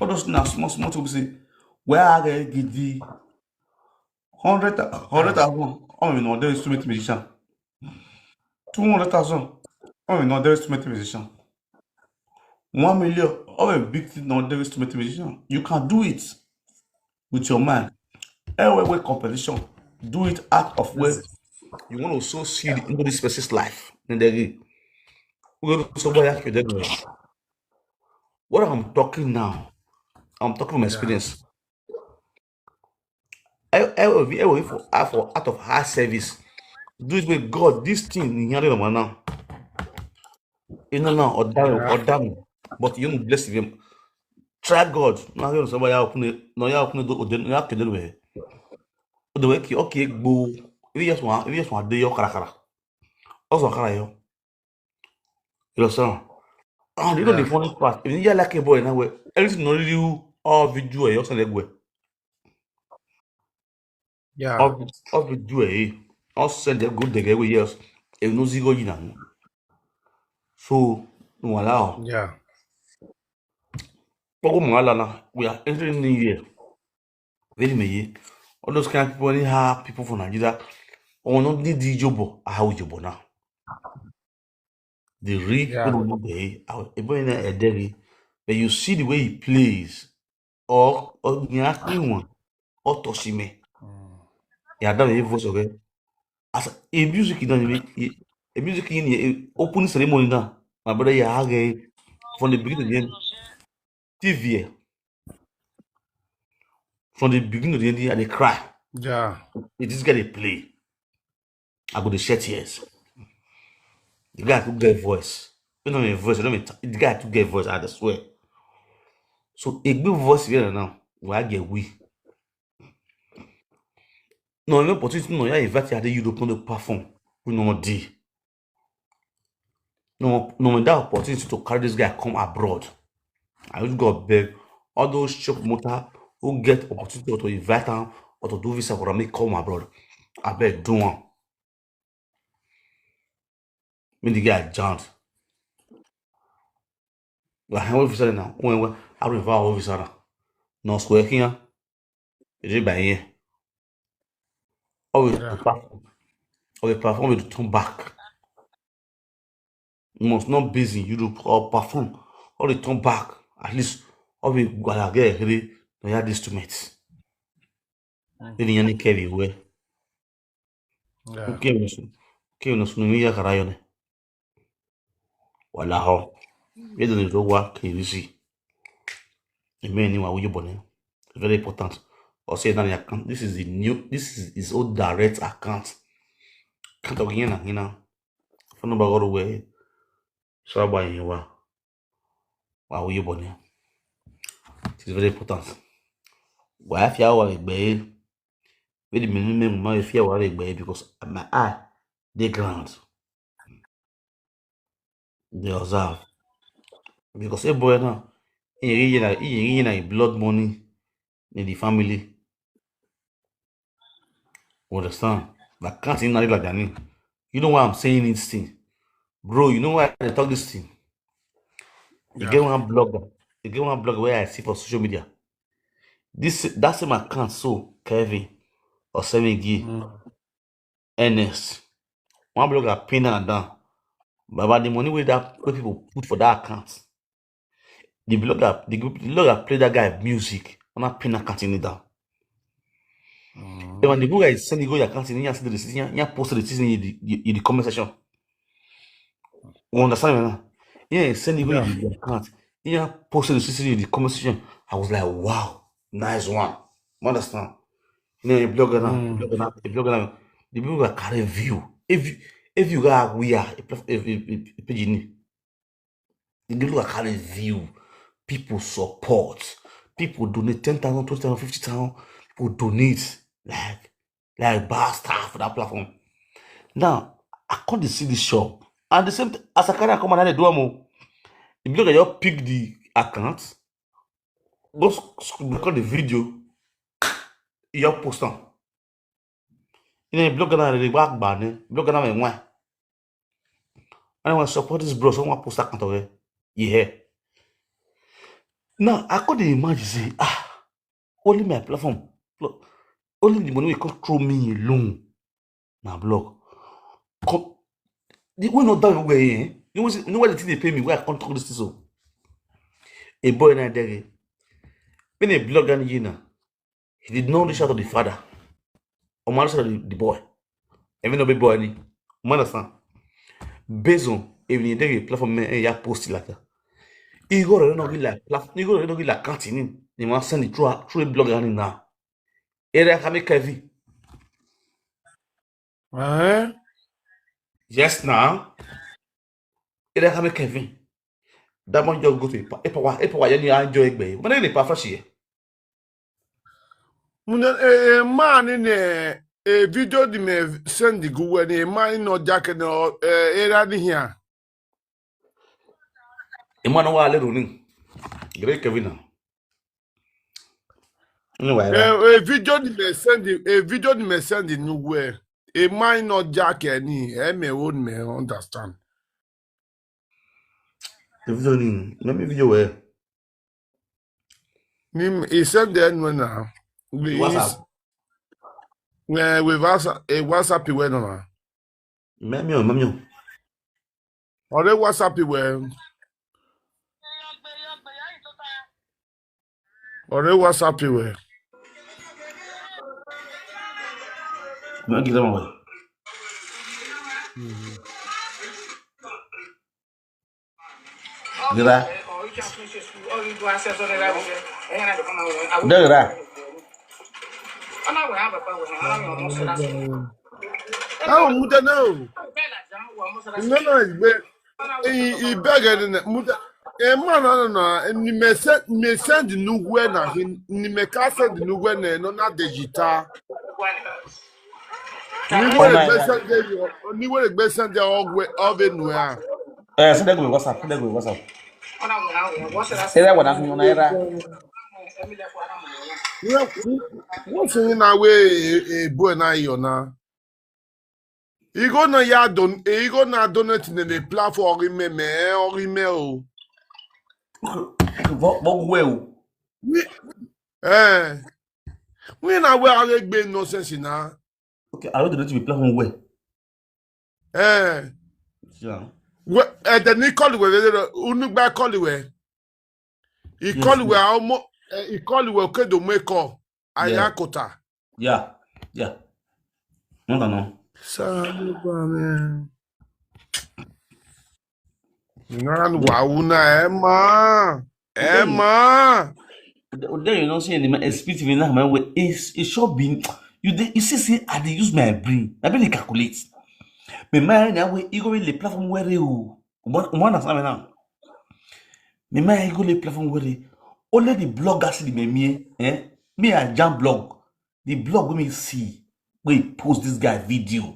All those na small, small things we say. Where are they gidi? Hundred, hundred thousand. Oh, you know, there is too many musician. Two hundred thousand. Oh, you know, there is too many musician. One million. Oh, a big thing, no, there is too many musician. You can do it with your mind. Every way competition. Do it out of where you want to sow seed into this person's life. And then we go so why you then what I'm talking now, I'm talking from experience. I, I will be, I will be for, uh, for out of her service. Do it with God. This thing in here now. You know now, or down, or down. But you know, bless him. Try God. Now you know somebody open it. No, you open it. No, you have to do it. The way okay, okay, go. If you just want, if you just want, do your karakara. Also, kara yo. You understand? And you know the funny part, if you like a boy now, well, everything no really you all video you send it. Yeah. All video eh. All send it good they get yes. If no zigo you now. So, no allow. Yeah. Pogo mo ala na, we are entering new year. Very me ye. All those kind of people, anyhow people from Nigeria, oh no need the job, how job now. The real people don't know the how a boy in a dairy, but you see the way he plays, or or the acting one, or Toshime. Yeah, that way voice okay. As a music, you know, a music in the opening ceremony now. My brother, yeah, again, from the beginning to the end. T V, eh, from the beginning to the end, I dey cry. Yeah. If this guy dey play, I go dey shed tears. The guy too get voice. You know him voice, you know me. The guy too get voice, I dey swear. So a good voice here now. Why get we? No, no opportunity, no, yeah, invite you at the Europe, no dey perform. We no dey. No, no, that opportunity to carry this guy come abroad. I just go beg all those show promoter who get opportunity to invite am or to do visa for am, make come abroad. I beg, do one. Make the guy jump. Well, how officer now? When, when, I don't know how officer now. No square here. Is it by here? Always Yeah. perform. Always perform with the turn back. You must not busy. You do or perform. Or the turn back. At least, or we go get here. No, yeah, this to meet. Mm. Then you need carry away. Yeah. Okay, no, so, okay, no, so, no, me, ya, karayo, ne. Wala ho. You don't know what can you see. Amen. You are with your bonnet. Very important. Or say that your account. This is the new. This is his own direct account. Can't talk again, you know. Phone number all the way. So I buy you wa. Wa with your bonnet. It is very important. Why if you are with me? With the minimum, if you are with me, because my eye, the ground. They observe. Because a boy now, he really na he really na blood money in the family. You understand? But can't see nothing like that. You know why I'm saying this thing? Bro, you know why I talk this thing? You Yeah. get one blogger. You get one blogger where I see for social media. This that same account so Kevin or Seven G Mm. N S. One blogger pin her down. But, but the money where that where people put for that account, the blogger the, the blogger play that guy music. When I pin account in it down. Mm. Then when the blogger is sending go your account, you see the receipt, you post the receipt in the, the, the comment section. You understand me now? Yeah, send it go Yeah. in the account. Yeah, post the receipt in the comment section. I was like, wow, nice one. You understand? You know, a blogger now, a Mm. blogger now, a blogger now. The blogger carry view. If you if you got we are a page in the blogger carry view. People support. People donate ten thousand, twenty thousand, fifty thousand. People donate like like bad stuff for that platform. Now, I come to see the shop. And the same thing, as I carry am come and I dey do am o. The blogger just pick the account, go sc- sc- record the video, you just post am. You know, blogger na dey back ban, blogger na me why. I want support this bro, so I want post account of it. Yeah. Now, I could imagine say, ah, only my platform, pl- only the money will come through me alone. Now, blog. Come, the one not done where, eh? You know, what- you know what the thing they pay me? Where I can't talk this thing so. A boy in there, when a blogger and you know, he did not reach out to the father. Or man reach out to the, the boy. Even though big boy, any, you understand? Based on if you dey platform, eh, you post it like that. You go to not like platform. You go to not like canteen. You must send it through a- through a blogger and now. Area can make heavy. Eh? Yes, now. Area can make heavy. That one just go to a power. A power. You enjoy it, babe. When they pass here. Muna a man in a a video di me send the good when a man in no jacket no eh era di here. A man wa le roni. Great Kevin. Anyway, right? Eh, a video di me send the a video di me send the new way. A man in no jacket ni eh me won't me understand. The video ni. Let me video where. Ni he send the end when now. We WhatsApp. Eh, with WhatsApp, eh, WhatsApp we no na. Mamio, mamio. Or the WhatsApp we. Or the WhatsApp we. No give them away. Dira. Dira. Awo muda no. No, no, igbe. I beg, muda. E ma no no no. Ni me send, me send nugwe na hin. Ni me ka send nugwe na no na digital. Ni were gbe send yo. Ni were gbe send ogwe ove nu ya. Eh, send go WhatsApp, send go WhatsApp. Era wa na hin na era. What's in na we e boy na yo na. Igo na ya don, igo na donate ne le plan for orime me, orime o. But, but well. Ni, eh. We na we are gbe nonsense na. Okay, I don't know to be platform well. Eh. Yeah. We, eh, then he call we, unu gba call we. He call we almost, eh, he call we kedo meko. Ayakota. Yeah. Yeah. No, no, no. So, man. Nanu wa una Emma. Emma. Then you know say the man experience me now, man, wey is, it should be, you dey, you see say I dey use my brain. I really calculate. Me mind na we, e go really platform where you. But one understand me now. Me mind e go really platform where you. Only the bloggers see the me, eh? Me, I jam blog. The blog wey me see, wey post this guy video.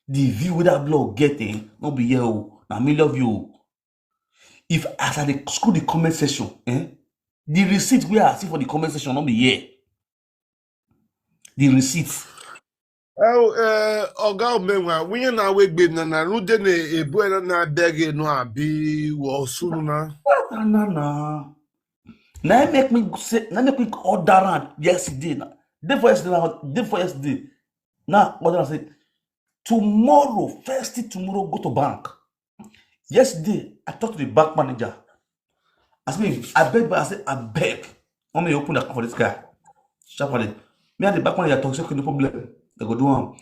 The view wey that blog get, eh? No be here o. Na me love you. If as I dey scroll the comment section, eh? The receipt wey I see for the comment section no be here. The receipt. Oh, eh, Oga Omenwa, we na we gbe na na rude ne ebo na na beg no abi wo sunu na. Na, na, na. Na make me say, na make me order am yesterday na. Day for yesterday, na, day for yesterday. Now, order am say, tomorrow, first thing tomorrow, go to bank. Yesterday, I talked to the bank manager. I say, I beg, I say, I beg. Let me open the account for this guy. Sharply. Me and the bank manager talk, say, okay, no problem. They go do am.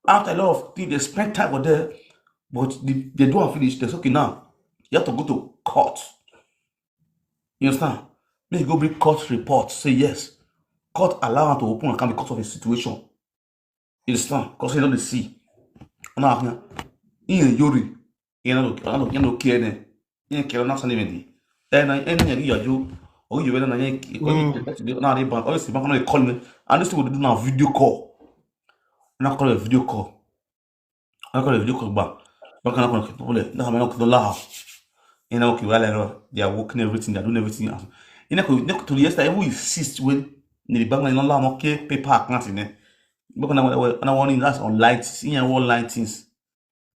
After a lot of things, they spend time for there, but the, they do am finish. They say, okay, now, you have to go to court. You understand? Make you go bring court report. Say yes. Court allow am to open account because of his situation. You understand? Because he don dey see. Now, he yori. He no, he no, he no care then. He care na sani mendi. Eh, na, eh, na yari yaju. Oh, you wena na yari. Oh, you na the bank. Oh, you see, bank no dey call me. And this thing we do now video call. Na call a video call. I call a video call back. Back na call people. Na me no call laugh. You know, okay, well, I know they are working everything. They are doing everything. You know, to yesterday, even insist when the bank no laugh, okay, paper account in there. But when I, when I want that's online things, you know, online things.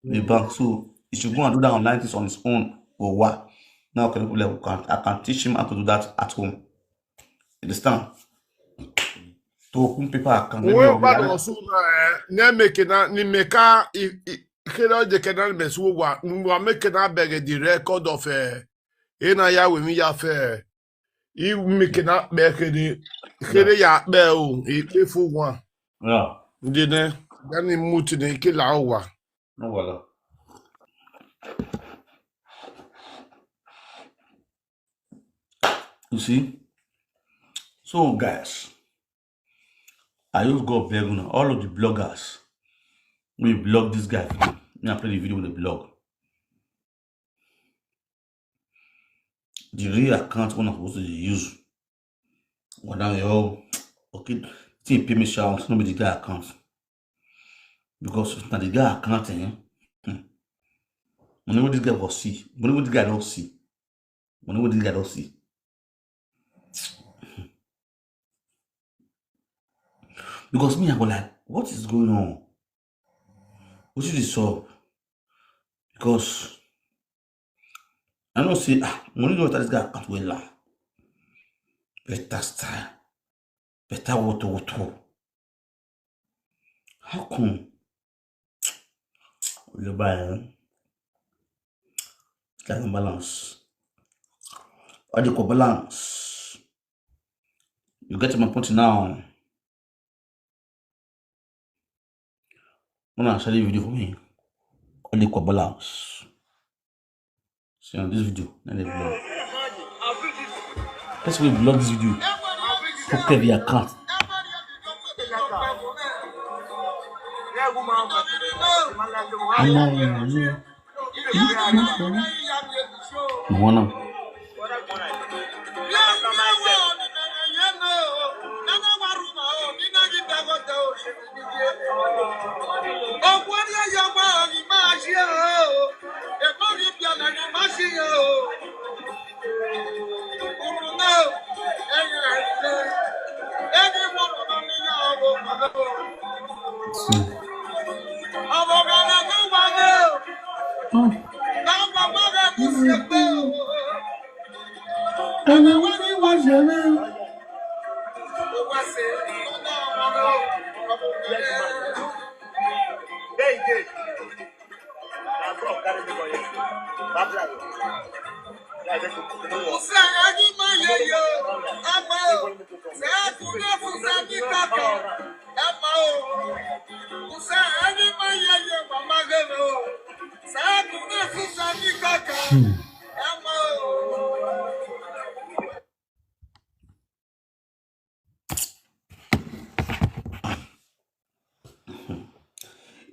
The bank, so he should go and do that online things on his own. Or what? Now, okay, no problem. We can, I can teach him how to do that at home. You understand? To open paper account. Maybe we I'll be bad like, also na, eh, ne make na, ni make a, i, i, kere de kena me so wa, ni wa make na beg the record of, eh, e na ya we mi ya fe. I make na beg the, kere ya be o, e pe fu wa. Yeah. Ndi ne, dani muti ne ke la wa. No, voilà. You see? So, guys, I just go beg una, all of the bloggers, we blog this guy. Me, I play the video with the blog. The real account one I'm supposed to use. Well, now you okay, think pay me shout, no be the guy account. Because if na the guy account, eh? Hmm. Money wey this guy go see, money wey this guy don see, money wey this guy don see. Because me, I go like, what is going on? What is this up? Because I know say, ah, money don enter this guy account well. Better style, better water, water. How come? You buy, eh? It's like a balance. What do you call balance? You get my point now. Una share the video for me. All the Kwabala. See on this video, na dey block. Person wey block this video, to pay the account. Ọmọ ìyá mi. Ìwọ náà.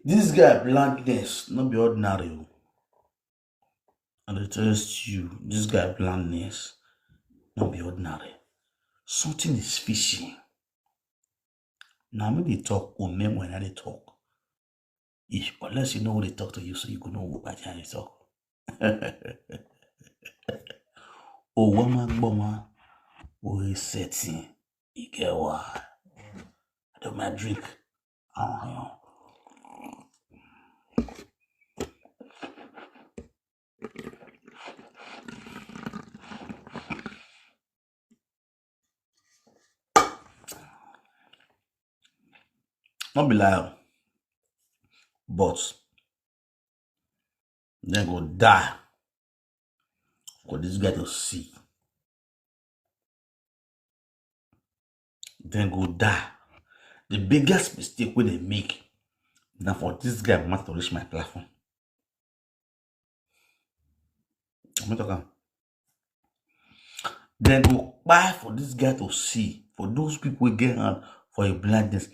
This guy blindness no be ordinary o. I dey tell you, this guy blindness no be ordinary. Something is fishy. Na me dey talk, o, me when I dey talk. If, unless you know who dey talk to you, so you go know who I dey talk. Owó máa ń gbọ́ wọn, orí setting, e get why. I don my drink. Ah, no be lie, but dem go die for this guy to see. Dem go die. The biggest mistake wey dem make na for this guy mama to reach my platform. Am I talking? Dem go kpai for this guy to see, for those people wey get hand for him blindness.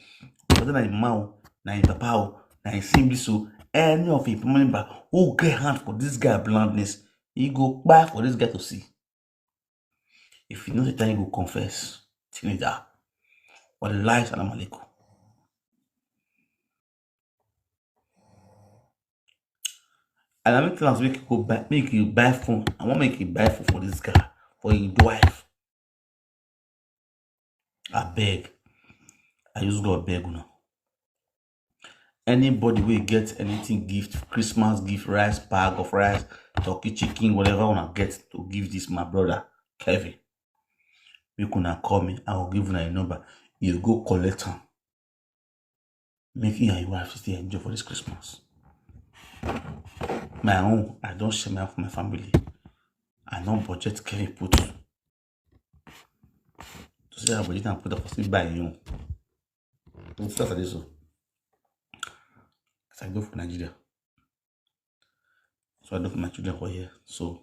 Whether na him mama o, na him papa o, na him siblings o, any of him family member who get hand for this guy blindness, e go kpai for this guy to see. If you know the time you go confess, teenager. Wallahi, salam alaikum. And I make plans make you go buy, make you buy phone. I want make you buy phone for this guy, for his wife. I beg. I use God beg una. Anybody wey get anything gift, Christmas gift, rice, bag of rice, turkey, chicken, whatever una get to give this my brother, Kevin, make una call me. I will give una a number. You go collect am. Make you and your wife stay enjoy for this Christmas. My own, I don share my own for my family. I no budget Kevin put. To say I budget and put up for still buy you. That's what I do so. As I go for Nigeria. So I do for my children for here. So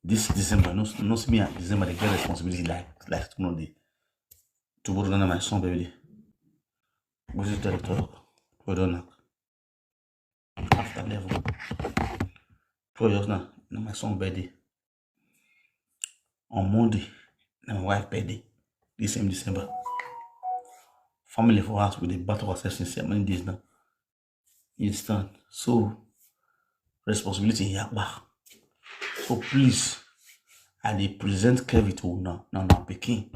this December, no, no see me at December, they get responsibility like, like tomorrow day. Tomorrow, none of my son, baby. Go to the talk. We don't knock. After eleven. Twelve years now, na my son birthday. On Monday, na my wife birthday. This same December. Family for us, we dey battle ourselves since many days now. You understand? So, responsibility yakpa. So please, I dey present Kevin to una, na una pikin.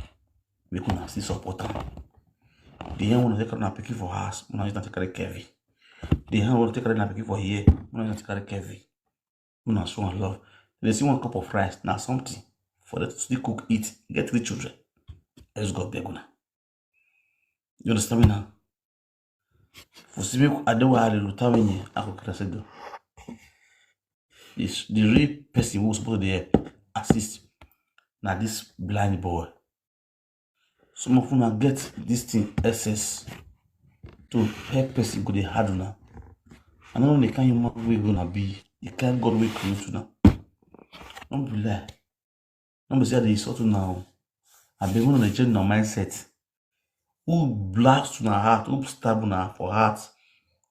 Make una still support am. The hand una take carry una pikin for house, una use am take carry Kevin. The hand una take carry una pikin for here, una use am take carry Kevin. Una show am love. They see one cup of rice, na something for them to still cook, eat, get three children. Let's go beg una. You understand me now? For see me, I don't want to tell me, I go crash it down. This, the real person who's supposed to assist na this blind boy. Some of una get this thing, S S, to help person go dey hard una. I no know the kind human wey una be, the kind God wey create una. No be lie. No be say I dey insult una o. Abeg, make una dey change una mindset. Who blast una heart, who stab una for heart,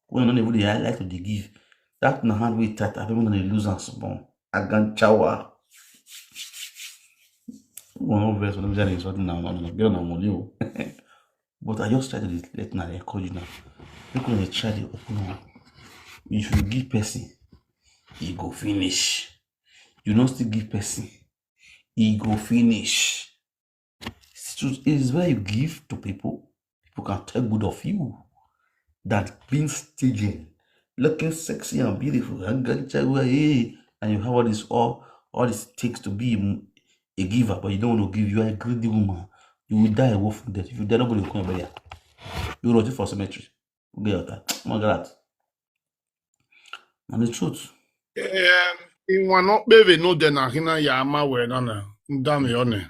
wey una no even dey like to dey give? That una hand wey tight, abeg, make una dey lose am small. Aganchawa. Una no vex, una no be say I dey insult una, una, una get una money o. But I just try to dey let una dey encourage una. Make una dey try dey open una. If you give person, e go finish. You no still give person, e go finish. It's true, it is when you give to people, people can talk good of you than being stingy, looking sexy and beautiful. Aganchawa, hey, and you have all this, all, all this takes to be a, a giver, but you don't want to give. You are a greedy woman. You will die a woeful death. If you die, nobody will come your burial. You rot for cemetery. Go get your time. Oh my God. Na the truth. Em, inwa no kpeve no de na hina ya ama we na na ndam yo ne.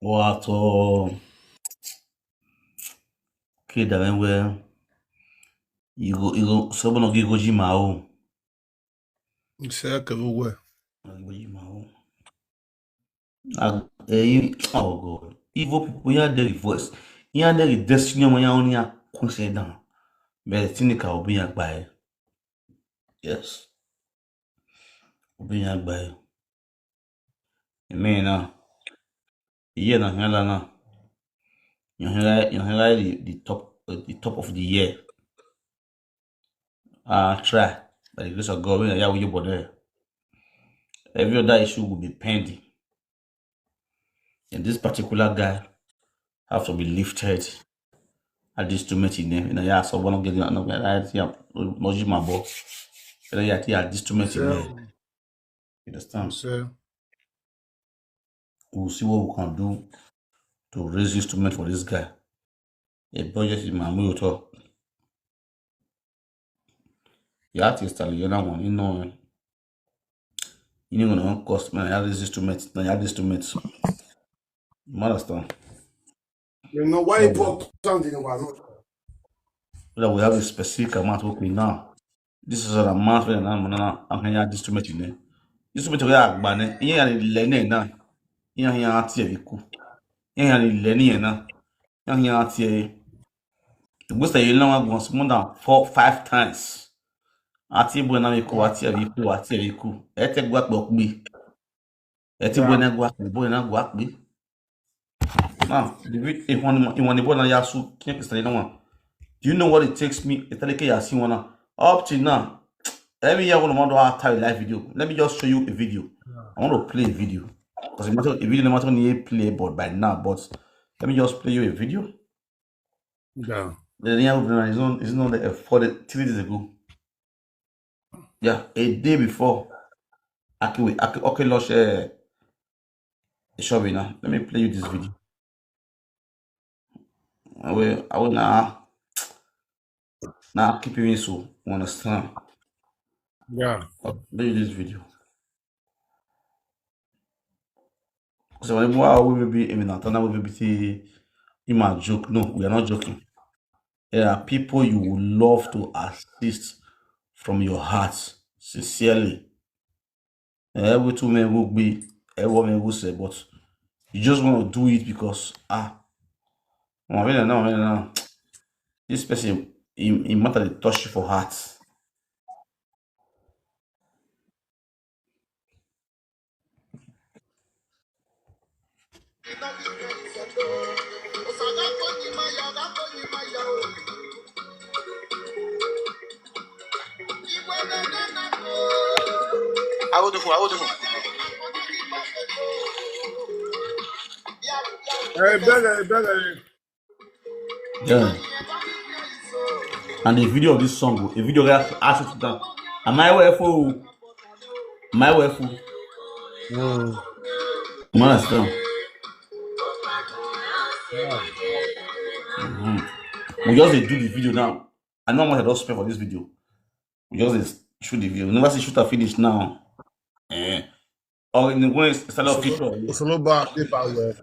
Wato, kida wenwe, igo, igo, sobono gigo jimao. Ise ke uwe. Igo jimao. Ag-, eh, oh God. Evil people, yeah, the voice. Yeah, the destiny, man, yeah, only a coincidence. But the thing ka obi ya gbae. Yes. Obi ya gbae. Amen. Now, yeah, na hela na. You hela, you hela the, the top, uh, the top of the year. Uh, try. By the grace of God, we are Yahweh, but there. Every other issue will be pending. And this particular guy have to be lifted. At this to meet in there. And yeah, so one of getting another right here. Not my boss. Ẹ lọ yà tí a di instrument yẹn. You understand? We'll see what we can do to raise instrument for this guy. A budget is my motor. You have to start, you know, one, you know, you know, one cost, man, I have this instrument, I have this instrument. You understand? You know why you put something in our road? That we have a specific amount working now. This is an amount for now, man. I'm here this instrument in there. This instrument we are banning. Here and eleven now. Here, here, at here, you cool. Here and eleven here now. Here, here, at here. The most that you know was more than four, five times. At here, when I cool, at here, you cool, at here, you cool. Ẹ tẹ́ gbà pé ó pé. Ẹ ti gbọ́ iná gbọ́ àpè, bọ́ iná gbọ́ àpè. Now, the vi-, if one, if one, if one, ya su, can't say no one. Do you know what it takes me? It's like ya see one now. Up to now, every year when I want to tell a live video, let me just show you a video. I want to play a video. Because it matter, a video no matter when you play, but by now, but let me just play you a video. Yeah. The year is not, is not there for the three days ago. Yeah, a day before. Akiwe, Aki, okay, lost, uh, show me now. Let me play you this video. I will, I will now, now keep you in so, you understand? Yeah. I'll play you this video. So when we will be, I mean, Natana will be, you might joke. No, we are not joking. There are people you would love to assist from your heart, sincerely. Eh, we two men will be, eh, women will say, but you just want to do it because, ah, oh, I mean, no, I mean, no. This person, he, he matter dey touch you for heart. Awo de fun, awo de fun. Hey, brother, hey, brother. Yeah. And the video of this song, a video that asked to down. Am I well for? Am I well for? Mm. Man, that's down. Yeah. Mm-hmm. We just dey do the video now. I know how much I don spend for this video. We just dey shoot the video. We never see shoot and finish now. Eh. Or in the way it's a lot of people. Osoloba, if I were.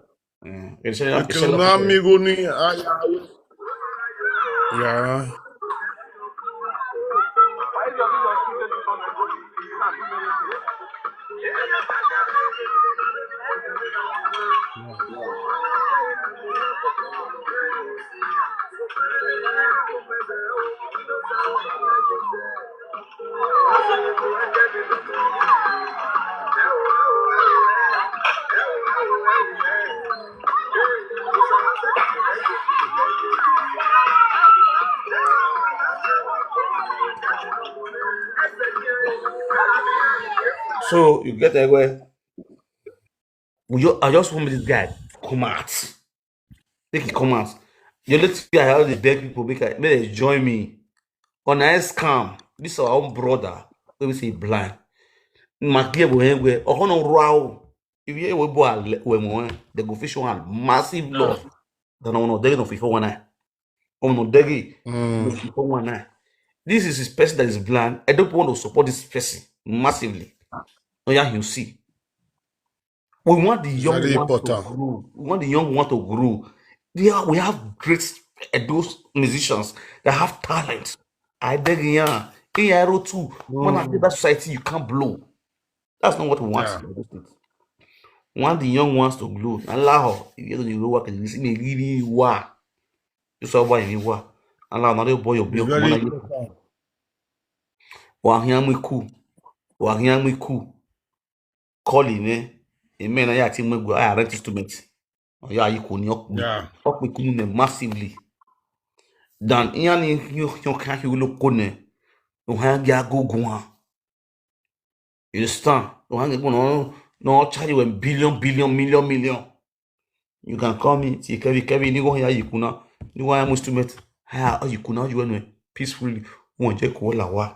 Eh, it's a lot of people. Amigo ni, ah, yeah. Yeah. So you get that way? We ju-, I just want this guy come out. Make he come out. The only thing I always beg people, make I, make they join me. On a scam, this is our own brother. Let me say blind. My gear will end where, oh, no, wow. If you ever boy, when they go fish one massive loss, then I want to, they don't fish one eye. Oh no, Degi. Mm. This is his person that is blind. I don't want to support this person massively. Oh yeah, you see. We want the young ones to grow. We want the young ones to grow. They are, we have great Edo musicians that have talent. I beg you, in Aero too. When I did that society, you can't blow. That's not what we want. Yeah. We want the young ones to grow. Allow if you don't know what can you see me really wa. You saw why you wa. Allow another boy your bill. Wa hian me cool. Wa hian me cool. Call him, eh? Amen. I think we go. I rent instrument. Oh yeah, you could not. Yeah. Up with massively. Then you can't, you look good. You hang your go go on. You understand? No, no, no, charge you a billion, billion, million, million. You can call me, see, Kevin, Kevin, you go here, you kuna, you want Muslim, how you kuna, you went peacefully, one check, wala wa.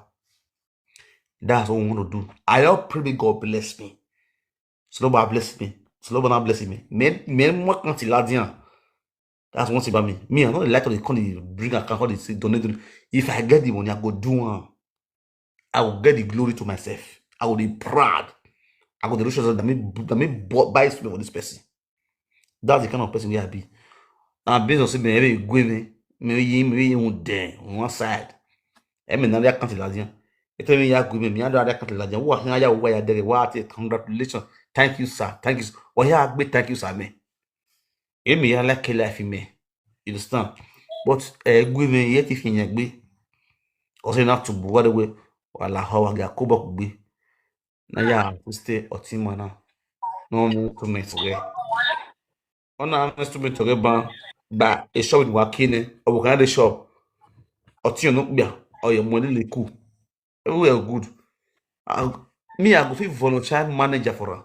That's what we want to do. I all pray may God bless me. Soloba bless me. Soloba not bless me. Men men more can't ladian. That's one thing about me. Me, I don't like to come dey bring account, come dey say donate, donate. If I get the money, I go do one. I will get the glory to myself. I will be proud. I go the rich that me that me bought buy something for this person. That's the kind of person we I be. Now business say me every go me me yi me yi on there on one side. I mean now they can't ladian. It tell me ya go me me I don't can't ladian. What ya why there what congratulations. Thank you, sir. Thank you. Sir. What ya be thank you, sir, me. Emi ya like life me. You understand? But eh gwe me yet if you gbe. Ose na to bu what the way. Wala hawa ga ko ba ku gbe. Na ya stay otima na. No more to me toge. Ona instrument toge ban ba e shop with wakine. O kan the shop. Oti no gba. O ye mo le ku. Everywhere good. I, me, I go fit volunteer manager for her.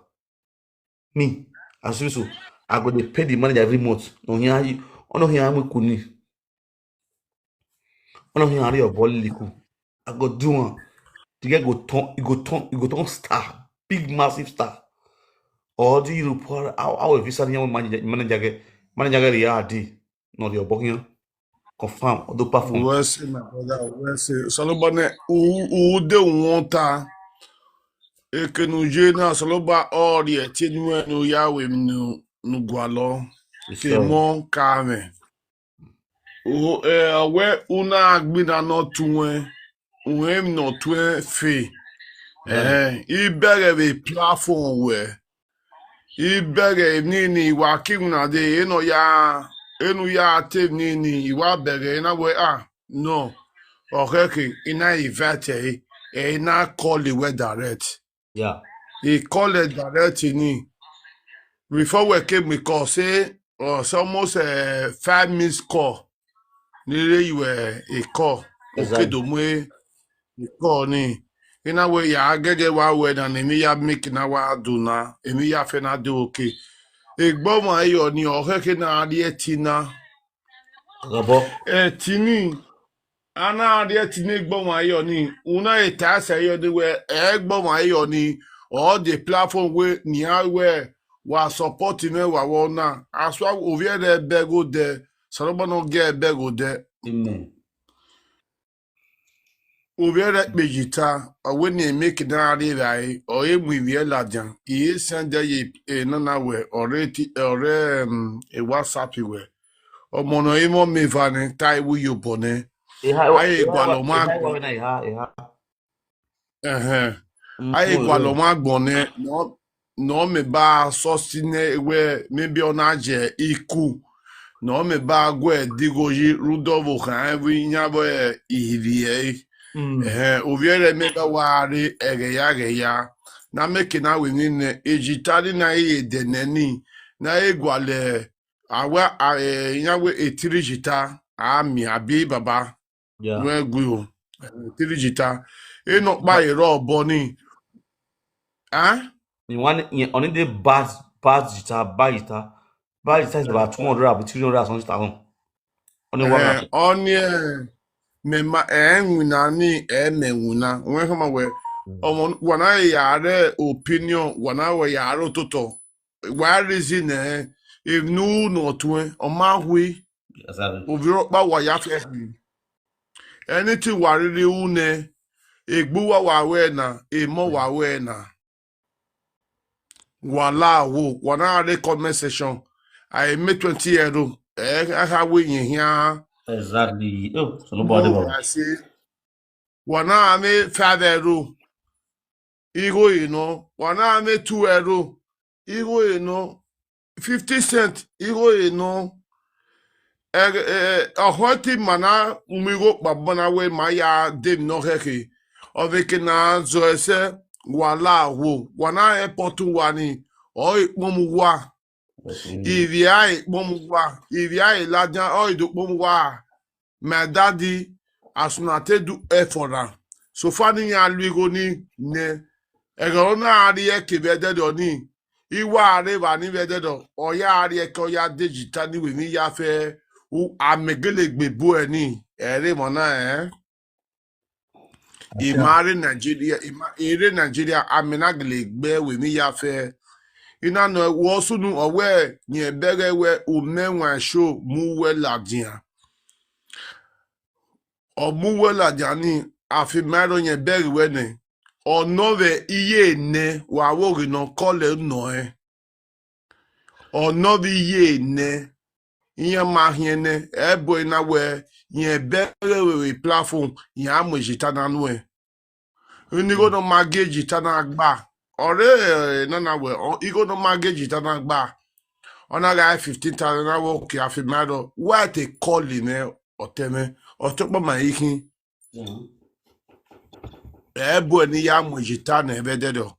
Me, as you so, I go dey pay the manager every month. No here, oh no here, I'm kuni. Oh no here, your ball liku. I go do one. The guy go turn, he go turn, he go turn star, big massive star. All the Europe, how how a visa here manager manager get manager get the R D. No, your ball here. Confirm, Odo perform. Well say, my brother, well say. Solomon, who who dey want her? Ekenuje na Soloba all the ten when no ya we no no gwalo. Ke mo kame. O eh we una agbina no tuwe. Uwe mi no tuwe fe. Eh, I bere we platform we. I bere nini wa kimna de eno ya enu ya te nini iwa bere na we ah no. Okay, okay. Ina invite eh, eh na call the way direct. Yeah. He call it direct ni. Before we came, we call say uh, it's almost uh, five minutes call. Nile you were a call. Okay, exactly. Domwe a call ni. In a way, ya agege wa we na nemi ya make na wa do na. Emi ya fe na do okay. Egbo ma yo ni o ke na adi etina. Gabo. Etini. Ana adi etini egbo ma yo ni. Una eta se yo ni we egbo ma yo ni. All the platform we ni a we wa support me wa wona. Aswa oviere bego de. Saloba no ge bego de. Amen. Oviere pejita, owe ni make na adi rai, o e mu ivie lajan. Iye sende ye e nana we, ore ti ore um, e WhatsApp we. Omo no imo me vane tai wu yo bone. Eha Aye eha gwalo eha ma eha eha eha. Ehe. Aye gwalo ma gbone no no me ba so sine we maybe ona je iku. No me ba gwe digoji Rudolfo kan evi nya bo e ihivie. Eh, oviere me ba wari ege ya ge ya. Na make na we ni ne ejitari na iye deneni. Na egwale awa a- eh, nya we etiri jita ami abi baba. Yeah. We gwi o. Eh, Etiri jita. E no pa ero obo ni. Ah? Ni one ni only the bad bad jita bad jita. Bad jita is about two hundred or three hundred or something thousand. Only one Eh, artist. Oni eh, me ma eh nguna ni eh me nguna. Wen kama we. Mm. Omo wana ya re opinion, wana we ya re ototo. Why reason eh? If no no to eh, o ma hui. Exactly. Oviro pa wa ya fe. Anything wa riri une. Egbu wa wa we na, emo wa we na. Wala wo, wana re comment section. I make twenty euro. Eh, I have we in here. Exactly. Oh, so nobody No, about. I say, wana ame five euro. Igo ino. Wana ame two euro. Igo ino. Fifty cent. Igo ino. Eh, eh, ahoti mana umigo babana we maya dem no heke. Oveke na zo ese wala wo. Wana e potu wani. O ikpomu wa. Ivi a ikpomu wa. Ivi a ilajan o ido kpomu wa. My daddy, as una take do effort am. So far ni ya luigo ni ne. Ega ona ari e ke vede do ni. Iwa are va ni vede do. Oya ari e ke oya digital ni we ni ya fe. U amegele gbe bu e ni. Ere mo na eh. Imare Nigeria, ima-, ere Nigeria, amena gele gbe we mi ya fe. Ina no wo sunu owe, nye bere we ume wa show, mu we la dia. O mu we la dia ni, afi maro nye bere we ne. O no ve iye ne, wa wo ri no kole no e. O no vi iye ne, iye ma hie ne, e bo ina we, ye bere we we platform, ye amu ejita na nu e. Uni go no ma ge ejita na gba. Ore, eh, na na we, o, i go no ma ge ejita na gba. Ona ga fifteen thousand na wo ki afi maro. Wa te call me, o te me, o te pa ma ikin. Mhm. E bo ni ya mu ejita na ebe dedo.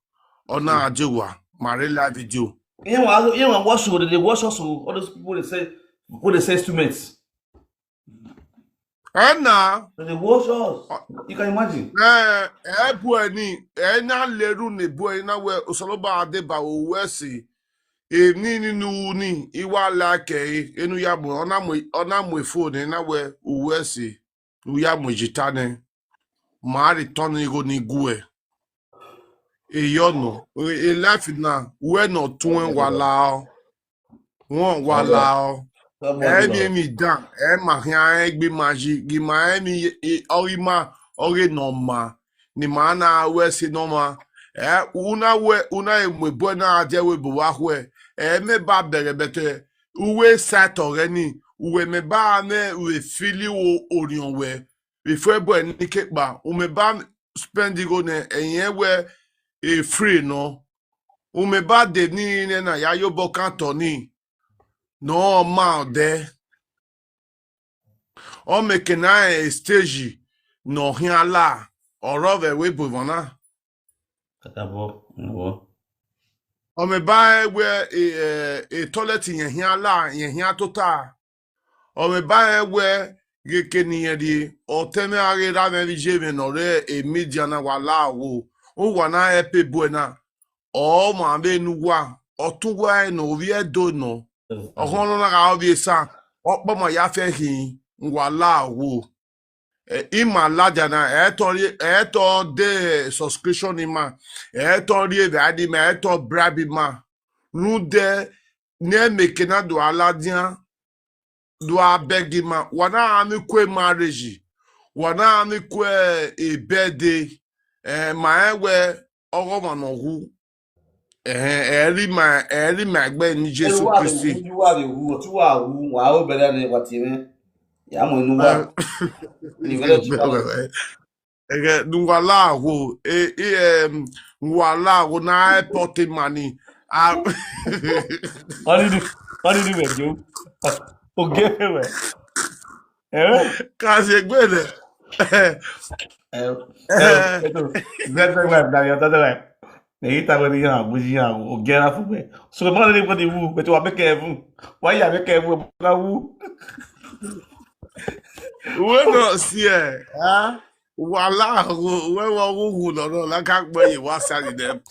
Ona ajewa, mare live video. You know, you know, watch show, they watch us, so all those people they say, people they say instruments. Eh, na. They watch us. You can imagine. Eh, e bo ni, e na leru ne bo na we, osoloba adeba o we si. E ni ni nu ni, iwa like e, enu ya mo, ona mo, ona mo phone na we, o we si. U ya mu ejita ne. Ma return igo ni gue. E yo no. E, e life na, we no tun wa la o. Won wa la o. E mi mi dan, e ma hia e gbe ma ji, gi ma e mi, e, ori ma, ori no ma. Ni ma na we si no ma. E, una we, una e mwe bo na aje we bo wa hwe. E me ba bere bete. Uwe sato re ni, uwe me ba ne we fili wo orion we. Before boy ni ke pa, u me ba spend go ne, eyen we e free no. U me ba de ni ne na ya yo bo kan to ni. No ma de. O me ke na e stage no hin ala. Oro ve we bo vona. Katabo, no. O me ba e we e, e, e toilet yen hin ala, yen hin atota. O me ba e we ge ke ni yen di, o te me a ge ra me vi je me no re e media na wa la wo. O wa na e pe bo na. O ma be nu wa, o tu wa e no vi e do no. O kon no na ga o vi e sa. O po ma ya fe hin, wa la wo. E, ima la dia na, e to ri, e to de subscription ima, e to ri e va di ma, e to bribe ima. Nu de, ne me ke na do ala dia, do a beg ima. Wa na ami kwe marriage. Wa na ami kwe e birthday. E, ma e we, ogo ma no hu. Eh, eri ma, eri ma gbe ni Jesu Kristi. Eri wa de hu, wa de hu, wa o bere ni wa ti me. Ya mo inu wa. Ni vele ti wa. Ege, nu wa la wo, e, e, em, wa la wo na airport money. Ah. What did you, what did you do, Joe? Okay, we. Eh? Ka se gbe de. Eh, eh, eh, that's the wife, now you're the wife. Na ita we ni ya, we ya, o gera fu we. So, ma le anybody wu, but wa make heaven. Why you make heaven? Na wu. We no see e. Ah? Wa la wo, we wo wu wu no no, la ka gbe yi wa sa ni dem.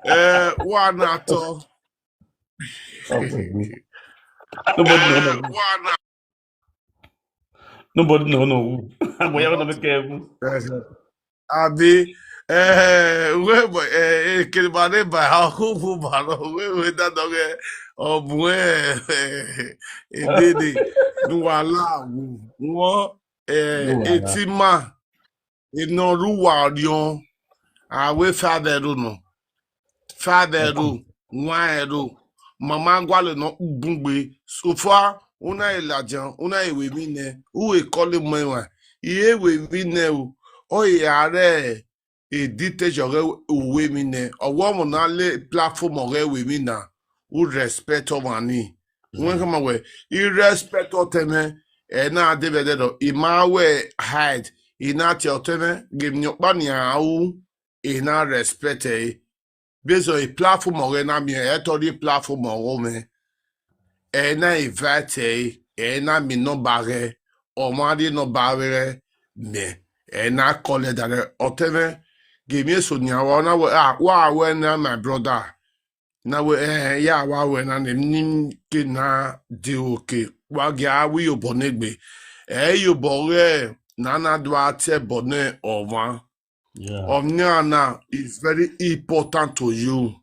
Eh, wa na to. Okay. Nobody no no. Wa na Nobody no no wu. But you no make heaven. Abi, eh, we bo, eh, eh, kiri ba de ba, ha, hu, hu, ba, no, we, we, da, do, eh, o, bu, eh, eh, eh, de, de, nu wa la wu. Wo, eh, eti ma, e no ru wa rion. A we fa de ru no. Fa de ru, wa e ru. Mama gwa le no bungbe. So far, una e la jan, una e we mi ne. U e call mo wa. I e we mi ne o. O e are, e dite jo re uwe mi ne. O wo mo na le platform o re we mi na. U respect o mani. Wen kama we. I respect o teme. E na de be de do. I ma we hide. I na ti o teme. Give me your money, ah, u. E na respect e. Bezo e platform o re na mi. E to di platform o me. E na invite e. E na mi no ba re. O ma di no ba re me. E na call e da re. O teme. Give me so ni a wa na we. Ah, wa we na my brother. Na we, eh, ya wa we na ne ni ke na de oke. Wa ge a wi yo bo ne gbe. E yo bo re na na do a te bo ne o wa. Yeah. Omnia now is very important to you.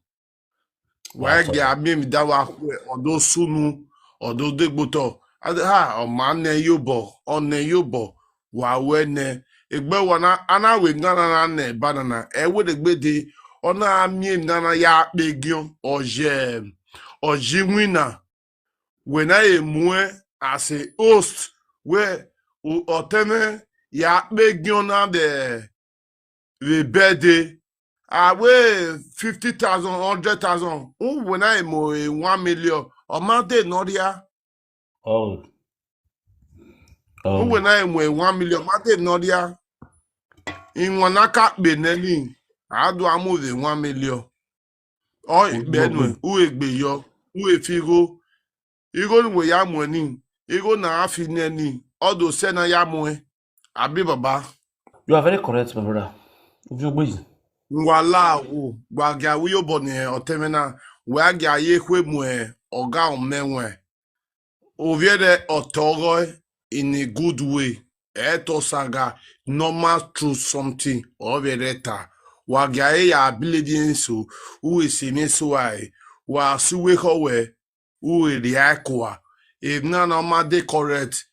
Why That's get all. Abim that wa kwe odo sunu odo degboto. Ade ha o ma ne yobo o ne yobo wa we ne egbe wa na ana we ngana na ne banana e we de gbe de ona amie ngana ya pe gion oje oji winner we na e mu e as a host we o otene ya pe gion na de the birthday awe fifty thousand hundred thousand u we na e mo e one million o ma de no dia Oh. u we Oh. na e mo e one million ma de no dia inwa na ka pe ne ni adu amu the one million o Good, be good, nu good. u egbe yo u e fi go igo ni we ya mo ni igo na afi ne ni odo se na ya mo e abi baba You are very correct, my brother. If you please. Ngwala o gbagia wi obo ni otemena we agia ye kwe mu e oga omenwe oviere otogo in a good way eto saga normal through something oviere ta wa gia e ya ability enso u ese me so ai wa su we ko we u e ri ai ko wa e na na ma de correct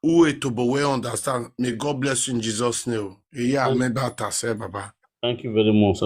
u e to bo we understand. May God bless you in Jesus name. E ya Thank, me ba ta se baba. thank you very much.